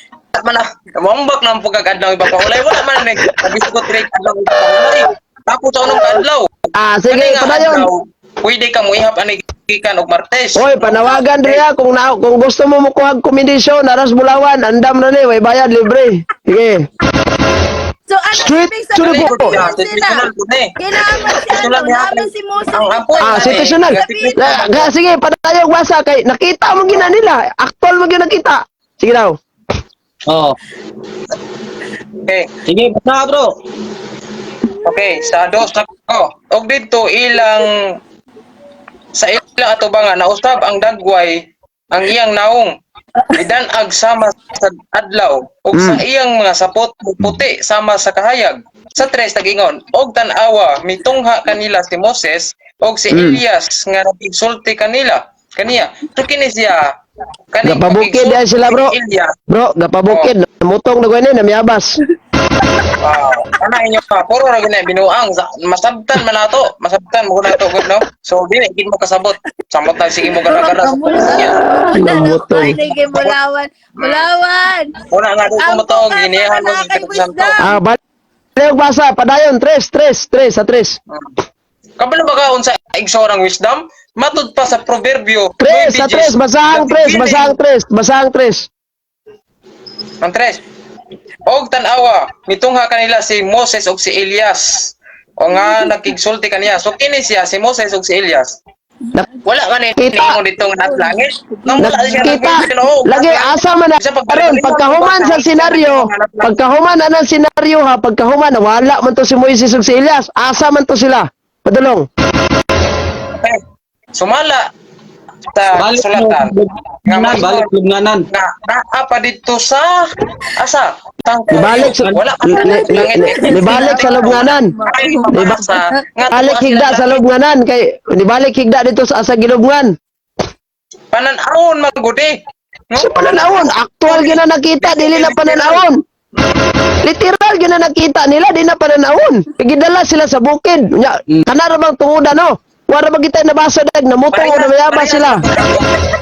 C: man na. Mambak lang po kag adlaw ipapahulay. Wala man na nag-biskuit rate adlaw ipapahulay. Tapos sa unong kaadlaw.
B: Ah, sige,
C: Kani nga
B: padayon.
C: adlaw, pwede ka moihap ani gikan og Martes.
B: Oy, panawagan riya kung gusto mo mokuha og komendasyon aras Bulawan, andam na ni, way bayad libre. Sige.
E: So, ano
A: Straight
E: ibig
A: to the
E: sabihin?
A: point.
E: Sila.
C: Situational po ni.
E: Kailangan si ano,
C: Situational niya.
E: naman si Moses.
C: Ang apoy,
B: Ah,
C: eh,
B: situational. Sige, padayon basa kay nakita mo gina nila. Actual mo gyud nakita. Sige daw.
D: Oh.
C: Okay.
D: Sige, basta bro.
C: Okay, sa dos ako. Og didto ilang sa ilang atubangan nausab ang dagway ang iyang naong gidan-ag sama sa adlaw ug sa iyang mga sapot puti sama sa kahayag. Sa tres tagingon, og tan-awa mitungha kanila si Moses og si Elias nga nagsulti kanila kaniya. So kini siya kaning
B: Gapabukid
C: pagigsulti
B: ay sila, bro.
C: ni Elias.
B: Bro, gapabukid, namutong na gani namiyabas.
C: Wow. Ana inyo pa, puro ra gina binuang. Masabtan man nato, masabtan mo nato gud, no. So dili gid mo kasabot. Samot na sige mo gara-gara sa niya.
B: Namutong.
E: Ay, naging Bulawan. Bulawan!
C: Una nga dito
E: Ang
C: mo to,
E: buka,
C: ginihan mo
E: para
C: sa
E: kay
C: Espiritu Santo.
E: wisdom.
B: Ah, balik basa, padayon, tres, tres, tres, sa tres.
C: Kabalo ba ka unsa igsoon ang wisdom? Matud pa sa Proverbio.
B: Tres, sa tres, basahang tres, basahang tres, basahang tres.
C: Ang tres. Og tan-awa, mitungha kanila si Moses og si Elias. O nga nakigsulti kaniya. So kini siya si Moses og si Elias. Wala man ni
B: Nakita.
C: ingon dito nga nasa langit. Nang wala siya
B: Nakita,
C: nag-
B: lagi asa man na
C: Bisa pag-
B: karon pagkahuman sa senaryo, pagkahuman anang senaryo ha, pagkahuman wala man to si Moises ug si Elias, asa man to sila. Padulong.
C: Okay. Sumala sa
D: Balik
C: sulatan. Nga
D: lubnganan, balik lubnganan.
C: Nga naa pa dito sa asa.
B: Nibalik sa
C: Wala pa
B: nibalik sa lubnganan. Balik higda sa lubnganan kay nibalik higda dito sa asa gilubngan.
C: Pananawon magudi. No?
B: Sa pananawon, aktual gyud na nakita, dili na pananawon. Literal gyud na nakita nila, di na pananawon. Gidala sila sa bukid. Nya, kana ra bang tungoda no? Wala ba kita nabasa dag namutong o namayaba sila.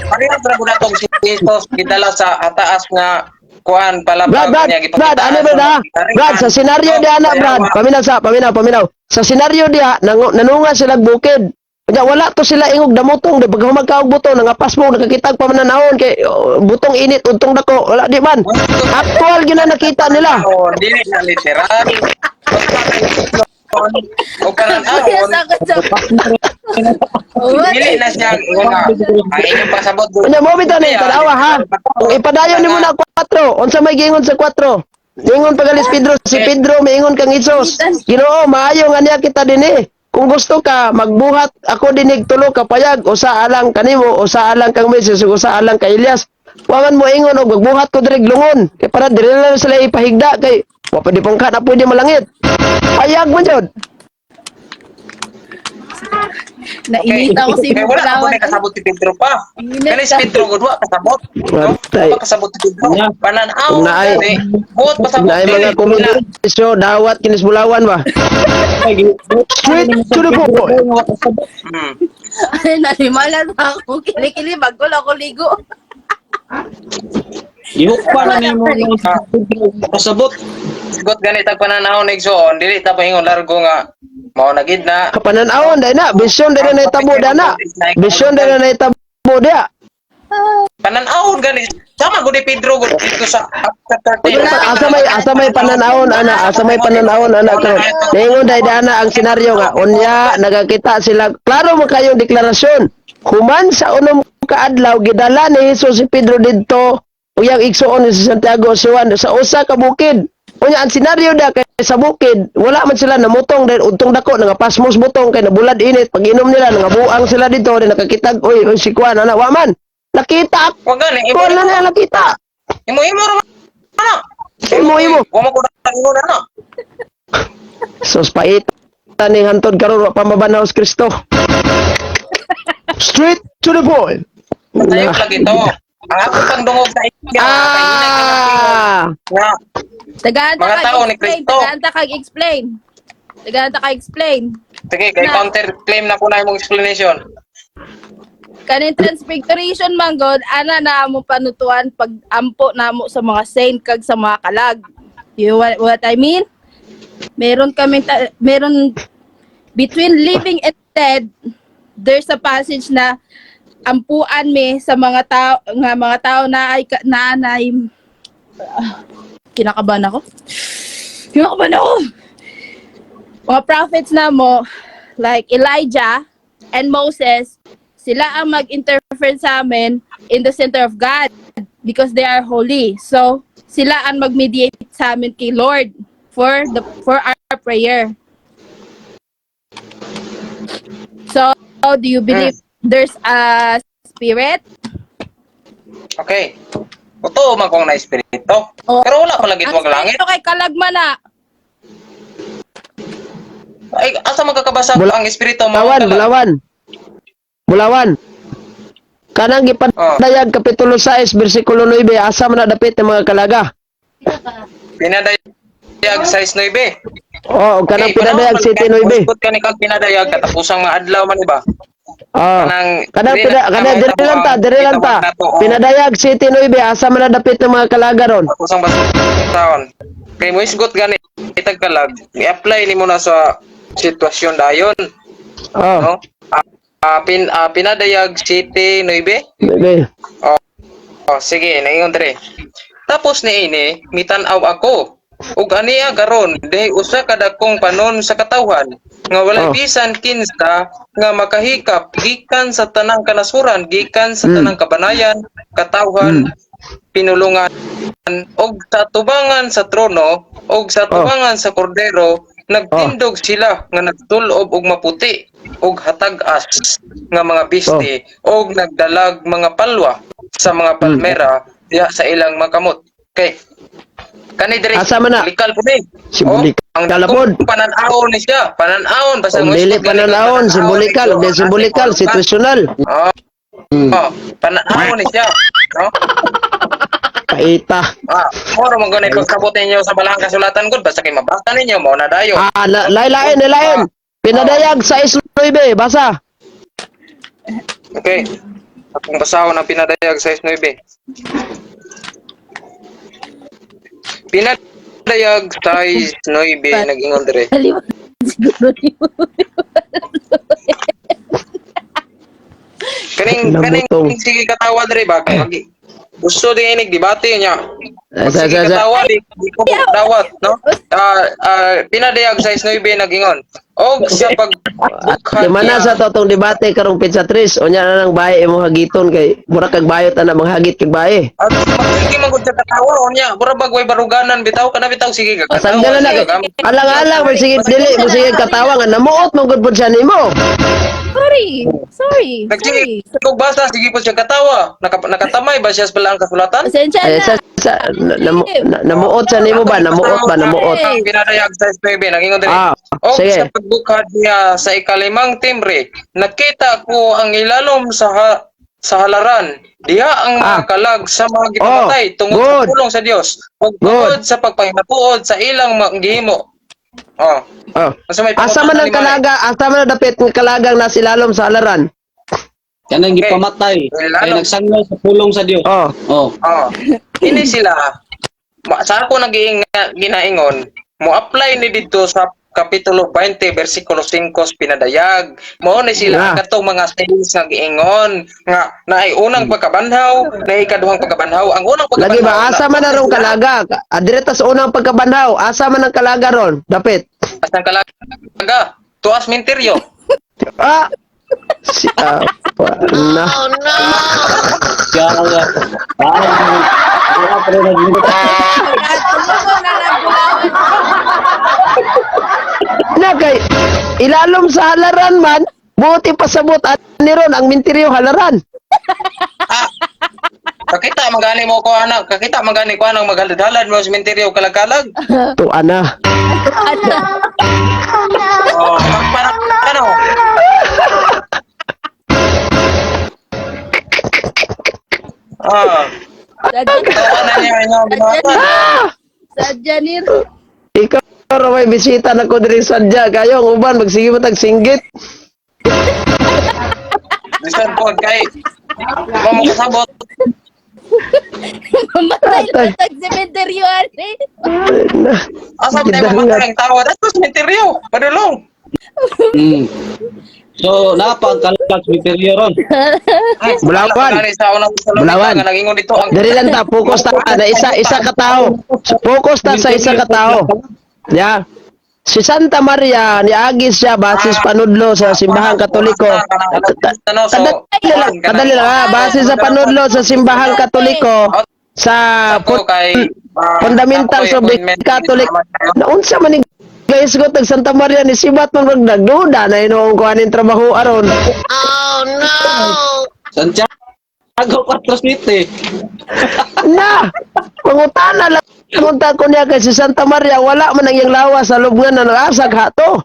C: Parehas ra gud atong si Jesus gidala sa ataas nga kuan palabag
B: Brad, Brad,
C: niya
B: Brad, ano ba da? Brad, sa senaryo diha na, Brad, paminaw sa, paminaw, paminaw. Sa senaryo diha, nanunga sila bukid. Nya wala to sila ingog damutong di pag humagkaog butong nangapas mo nakakitag pa mananahon kay oh, butong init untong dako wala di man. Actual gyud na nakita nila.
C: Oh, dili na literal. O
E: Kuya,
C: pananawon,
E: sakot sa...
C: dili na siya nga ang inyong pasabot.
B: Unya mo bitaw ni tanawa ha. Kung ipadayon nimo na 4, unsa may giingon sa 4? Ingon pagalis Pedro, si Pedro miingon kang Hesus. Ginoo, maayo nga niya kita dinhi. Kung gusto ka, magbuhat ako dinig tulo ka payag, usa alang kanimo, usa alang kang Moises, ug usa alang kay Elias. Wa man mo ingon og magbuhat ko diri lungon. Kay para diri lang sila ipahigda kay wa pa di pangka na pwede malangit. Payag man jud.
E: Nainita ako sa
C: Kaya
E: imo
C: wala ako
E: Bulawan.
C: na kasabot si Pedro pa.
E: Init
C: Kani si
E: ka.
C: Pedro gud wa kasabot. No?
B: Matay.
C: Wa kasabot si Pedro.
D: Yeah.
C: Pananaw
B: Kung naay-
C: gani. Buot pasabot.
B: Naay mga
C: dili.
B: komedisyo, dawat kinis Bulawan ba?
A: Straight to the point.
E: Ay, nalimala na ako. Kilikili, bago lang ako ligo.
D: Gihukpa na nimo kasabot.
C: Sigot gani tag pananaw ni Igsoon, dili ta paingon largo nga mao na gid na.
B: Kapananawon dai na, bisyon dai na naitabo da na. Bisyon dai na naitabo dia.
C: Pananawon gani sama gud ni Pedro gud dito sa chapter 13.
B: Asa may pananawon ana, asa may pananawon ana karon. Ningon dai dana ang senaryo nga unya nagakita sila. Klaro mo kayong deklarasyon. Human sa unom ka adlaw gidala ni Jesus si Pedro didto uyang igsuon ni si Santiago si Juan sa usa ka bukid. Unya ang senaryo da kay sa bukid, wala man sila namutong dahil udtong dako nga pasmos butong kay nabulad init pag inom nila nangabuang sila dito dahil nakakitag oy oy si kuan ana wa man. Nakita
C: Wa gani
B: ako
C: imo
B: na na nakita.
C: imo imo ra man ana.
B: Imo imo.
C: Wa man ko ingon ana.
B: Sus pait ning hantod karon wa pa mabanaw si Kristo.
A: Straight to the point.
C: Sayop lagi to. Ang akong pangdungog sa inyo, nga
E: Tagaan ta
C: Mga
E: kag
C: tao ni
E: explain,
C: Kristo.
E: tagaan ta kag explain. Tagaan ta kag explain.
C: Sige, kay counter claim na ko na imong explanation.
E: Kaning transfiguration man god, ana na mo panutuan pag ampo namo sa mga saint kag sa mga kalag. You know what I mean? Meron kami meron between living and dead, there's a passage na ampuan mi sa mga tao nga mga tao na ay na, na kinakabahan ako. Kinakabahan ako. Mga prophets na mo, like Elijah and Moses, sila ang mag-interfere sa amin in the center of God because they are holy. So, sila ang mag-mediate sa amin kay Lord for our prayer. So, do you believe there's a spirit?
C: Okay. Totoo man kung na espiritu.
E: Oo.
C: Pero wala pa lagi
E: Ang
C: tuwag langit.
E: spirito kay kalagman na.
C: Ay, asa magkakabasa ang espiritu mo?
B: Bulawan, Bulawan. Bulawan. Kanang gipadayag kapitulo 6 bersikulo 9 asa man na dapit ng mga kalaga.
C: Pinadayag 6:9.
B: Oh, kanang pinadayag 7:9.
C: Muskot ka ni kag pinadayag katapusang mga adlaw man iba.
B: Oh.
C: Kanang
B: Kanang
C: dili
B: pina,
C: na
B: kanang diri lang ta, diri lang ta. Pinadayag 7:9 asa man na dapit ng mga kalaga ron.
C: Katapusang basahon. Kay mo isgot gani itag kalag, i-apply nimo na sa sitwasyon dayon,
B: Oh.
C: no? Pinadayag City 9.
B: Bebe.
C: Oh, sige, naingon dire. Tapos niini, mitan-aw ako. Ug aniya karon, dihay usa ka dakong panon sa katawhan nga walay bisan kinsa nga makahikap gikan sa tanang kanasuran, gikan sa tanang kabanayan, katawhan, pinulungan og sa tubangan sa trono og sa tubangan sa kordero nagtindog sila nga nagtulob og maputi og hatag-as nga mga bisti og nagdalag mga palwa sa mga palmera diha sa ilang mga kamot. Okay. Kani diri
B: Asa man na?
C: Simbolikal po ni.
B: Simbolikal
C: Oh, ang
B: na pod.
C: Pananaon ni siya. Pananaon basta
B: Kung
C: mo
B: dili
C: isgot gani kag
B: pananawon,
C: pananaon,
B: simbolikal,
C: ikaw,
B: di simbolikal,
C: ang
B: situational.
C: Oh. Oh, pananaon ni siya. No?
B: Paita.
C: Ah, moro man gani pagkabot ninyo sa balahang kasulatan gud basta kay mabasa ninyo mao na dayon.
B: Ah, lailain, lailain. Pinadayag 6:9, basa.
C: Okay. Akong basahon ang pinadayag sa 9. Pinadayag 6:9 nag-ingon dire.
E: Kaliwa siguro niyo.
C: Kaning kaning
B: Namutong.
C: sige katawa dire ba? Gusto din inig debate niya.
B: Eh, sa,
C: Sige
B: sa, sa.
C: katawa di ko dawat no. Pinadayag sa 9 nag-ingon. Og sa pagbukha
B: Di man na sa totong debate karong pizza tres, unya na nang bae imong hagiton kay mura kag bayot ana manghagit kag bae.
C: At sige man gud sa katawa unya, mura bag way baruganan bitaw kana bitaw sige ka.
B: Asang dala na alang-alang man sige dili mo sige katawa nga namuot man gud pud siya nimo.
E: Sorry. Sorry. Sorry.
C: Nagsige kog basa sige po siya katawa. Nakatamay ba siya sa balaang kasulatan?
E: Pasensya
B: Eh,
E: na.
B: sa namuot sa nimo ba namuot ba namuot.
C: Ang pinadayag sa SPB nagingon diri.
B: Ah,
C: Og
B: sige.
C: sa pagbukad niya sa ikalimang timbre, nakita ko ang ilalom sa halaran. Diha ang mga kalag sa mga gipamatay tungod sa
B: Good.
C: pulong sa Dios ug tungod sa pagpahimatuod sa ilang mga gihimo. Oh,
B: Oh.
C: asa may
B: Asa man ang
C: pangutana ni Mare?
B: kalaga, asa man ang dapit ng kalagang nasa ilalom sa halaran?
D: Kanang
C: Okay.
D: gipamatay kay
C: Lalo.
D: nagsanglaw sa pulong sa Dios.
B: Oh.
D: Oh.
C: Oh. Ini sila sa ako naging ginaingon, mo apply ni didto sa kapitulo 20 bersikulo 5 sa pinadayag. Mao ni sila katong mga sayings nga giingon nga naay unang pagkabanhaw, naay ikaduhang pagkabanhaw. Ang unang
B: Lagi
C: pagkabanhaw
B: ba asa man na rong kalaga? Adire ta sa unang pagkabanhaw, asa man ang kalaga ron? Dapit.
C: Asang kalaga? Tuas minteryo.
B: Ah. Si apa na.
D: Kaya nga. Ah, pero
E: Tumugo na lang Bulawan.
B: Na kay ilalom sa halaran man, buti pasabot at niron ang minteryo halaran.
C: Ah. Kakita magani mo ko anak, kakita magani ko anang maghalad-halad mo sa sementeryo kalag-kalag.
B: To ana.
E: Ano?
C: Oh, parang ano? Ah,
E: Sadya,
C: tawa na niya inyong binuhatan.
E: sadya nir.
B: Ikaw ra may bisita na ko diri sadya kayo ang uban magsige mo tag singgit.
C: Bisan po kay mo mo kasabot.
E: Mamatay
B: Atay.
E: na tag sementeryo ani.
B: Na.
C: Asa ba tayo mamatay ang tawa? Dato sementeryo. Padulong.
D: So, napa ang kalag cemetery ron.
B: Bulawan.
C: Gani sa unang Tesalonica
B: Bulawan.
C: nga nagingon dito ang
B: Diri lang ta focus ta na isa isa ka tao. Focus ta sa isa ka tao. Ya. Si Santa Maria niagi siya basis panudlo sa simbahang Katoliko. Kadali lang, kadali lang ha, base sa panudlo sa simbahang Katoliko sa
C: Ako kay
B: fundamentals of the Catholic. Naunsa man ni guys ko tag Santa Maria ni sibat man mag nagduda na inuong kuhanin trabaho aron.
D: Santiago 4 City.
B: Na! Pangutana lang punta ko niya kay si Santa Maria wala man ang iyang lawas sa lubngan na naasag hato.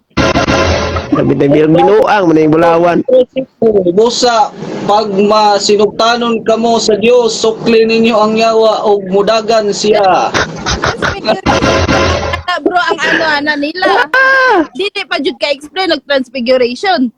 B: Sabi na binuang man ang bulawan.
D: Busa, pag masinugtanon kamo sa Dios, sukli ninyo ang yawa og mudagan siya.
E: Transfiguration. Bro, ang ano ana nila. Dili pa jud ka explain og transfiguration.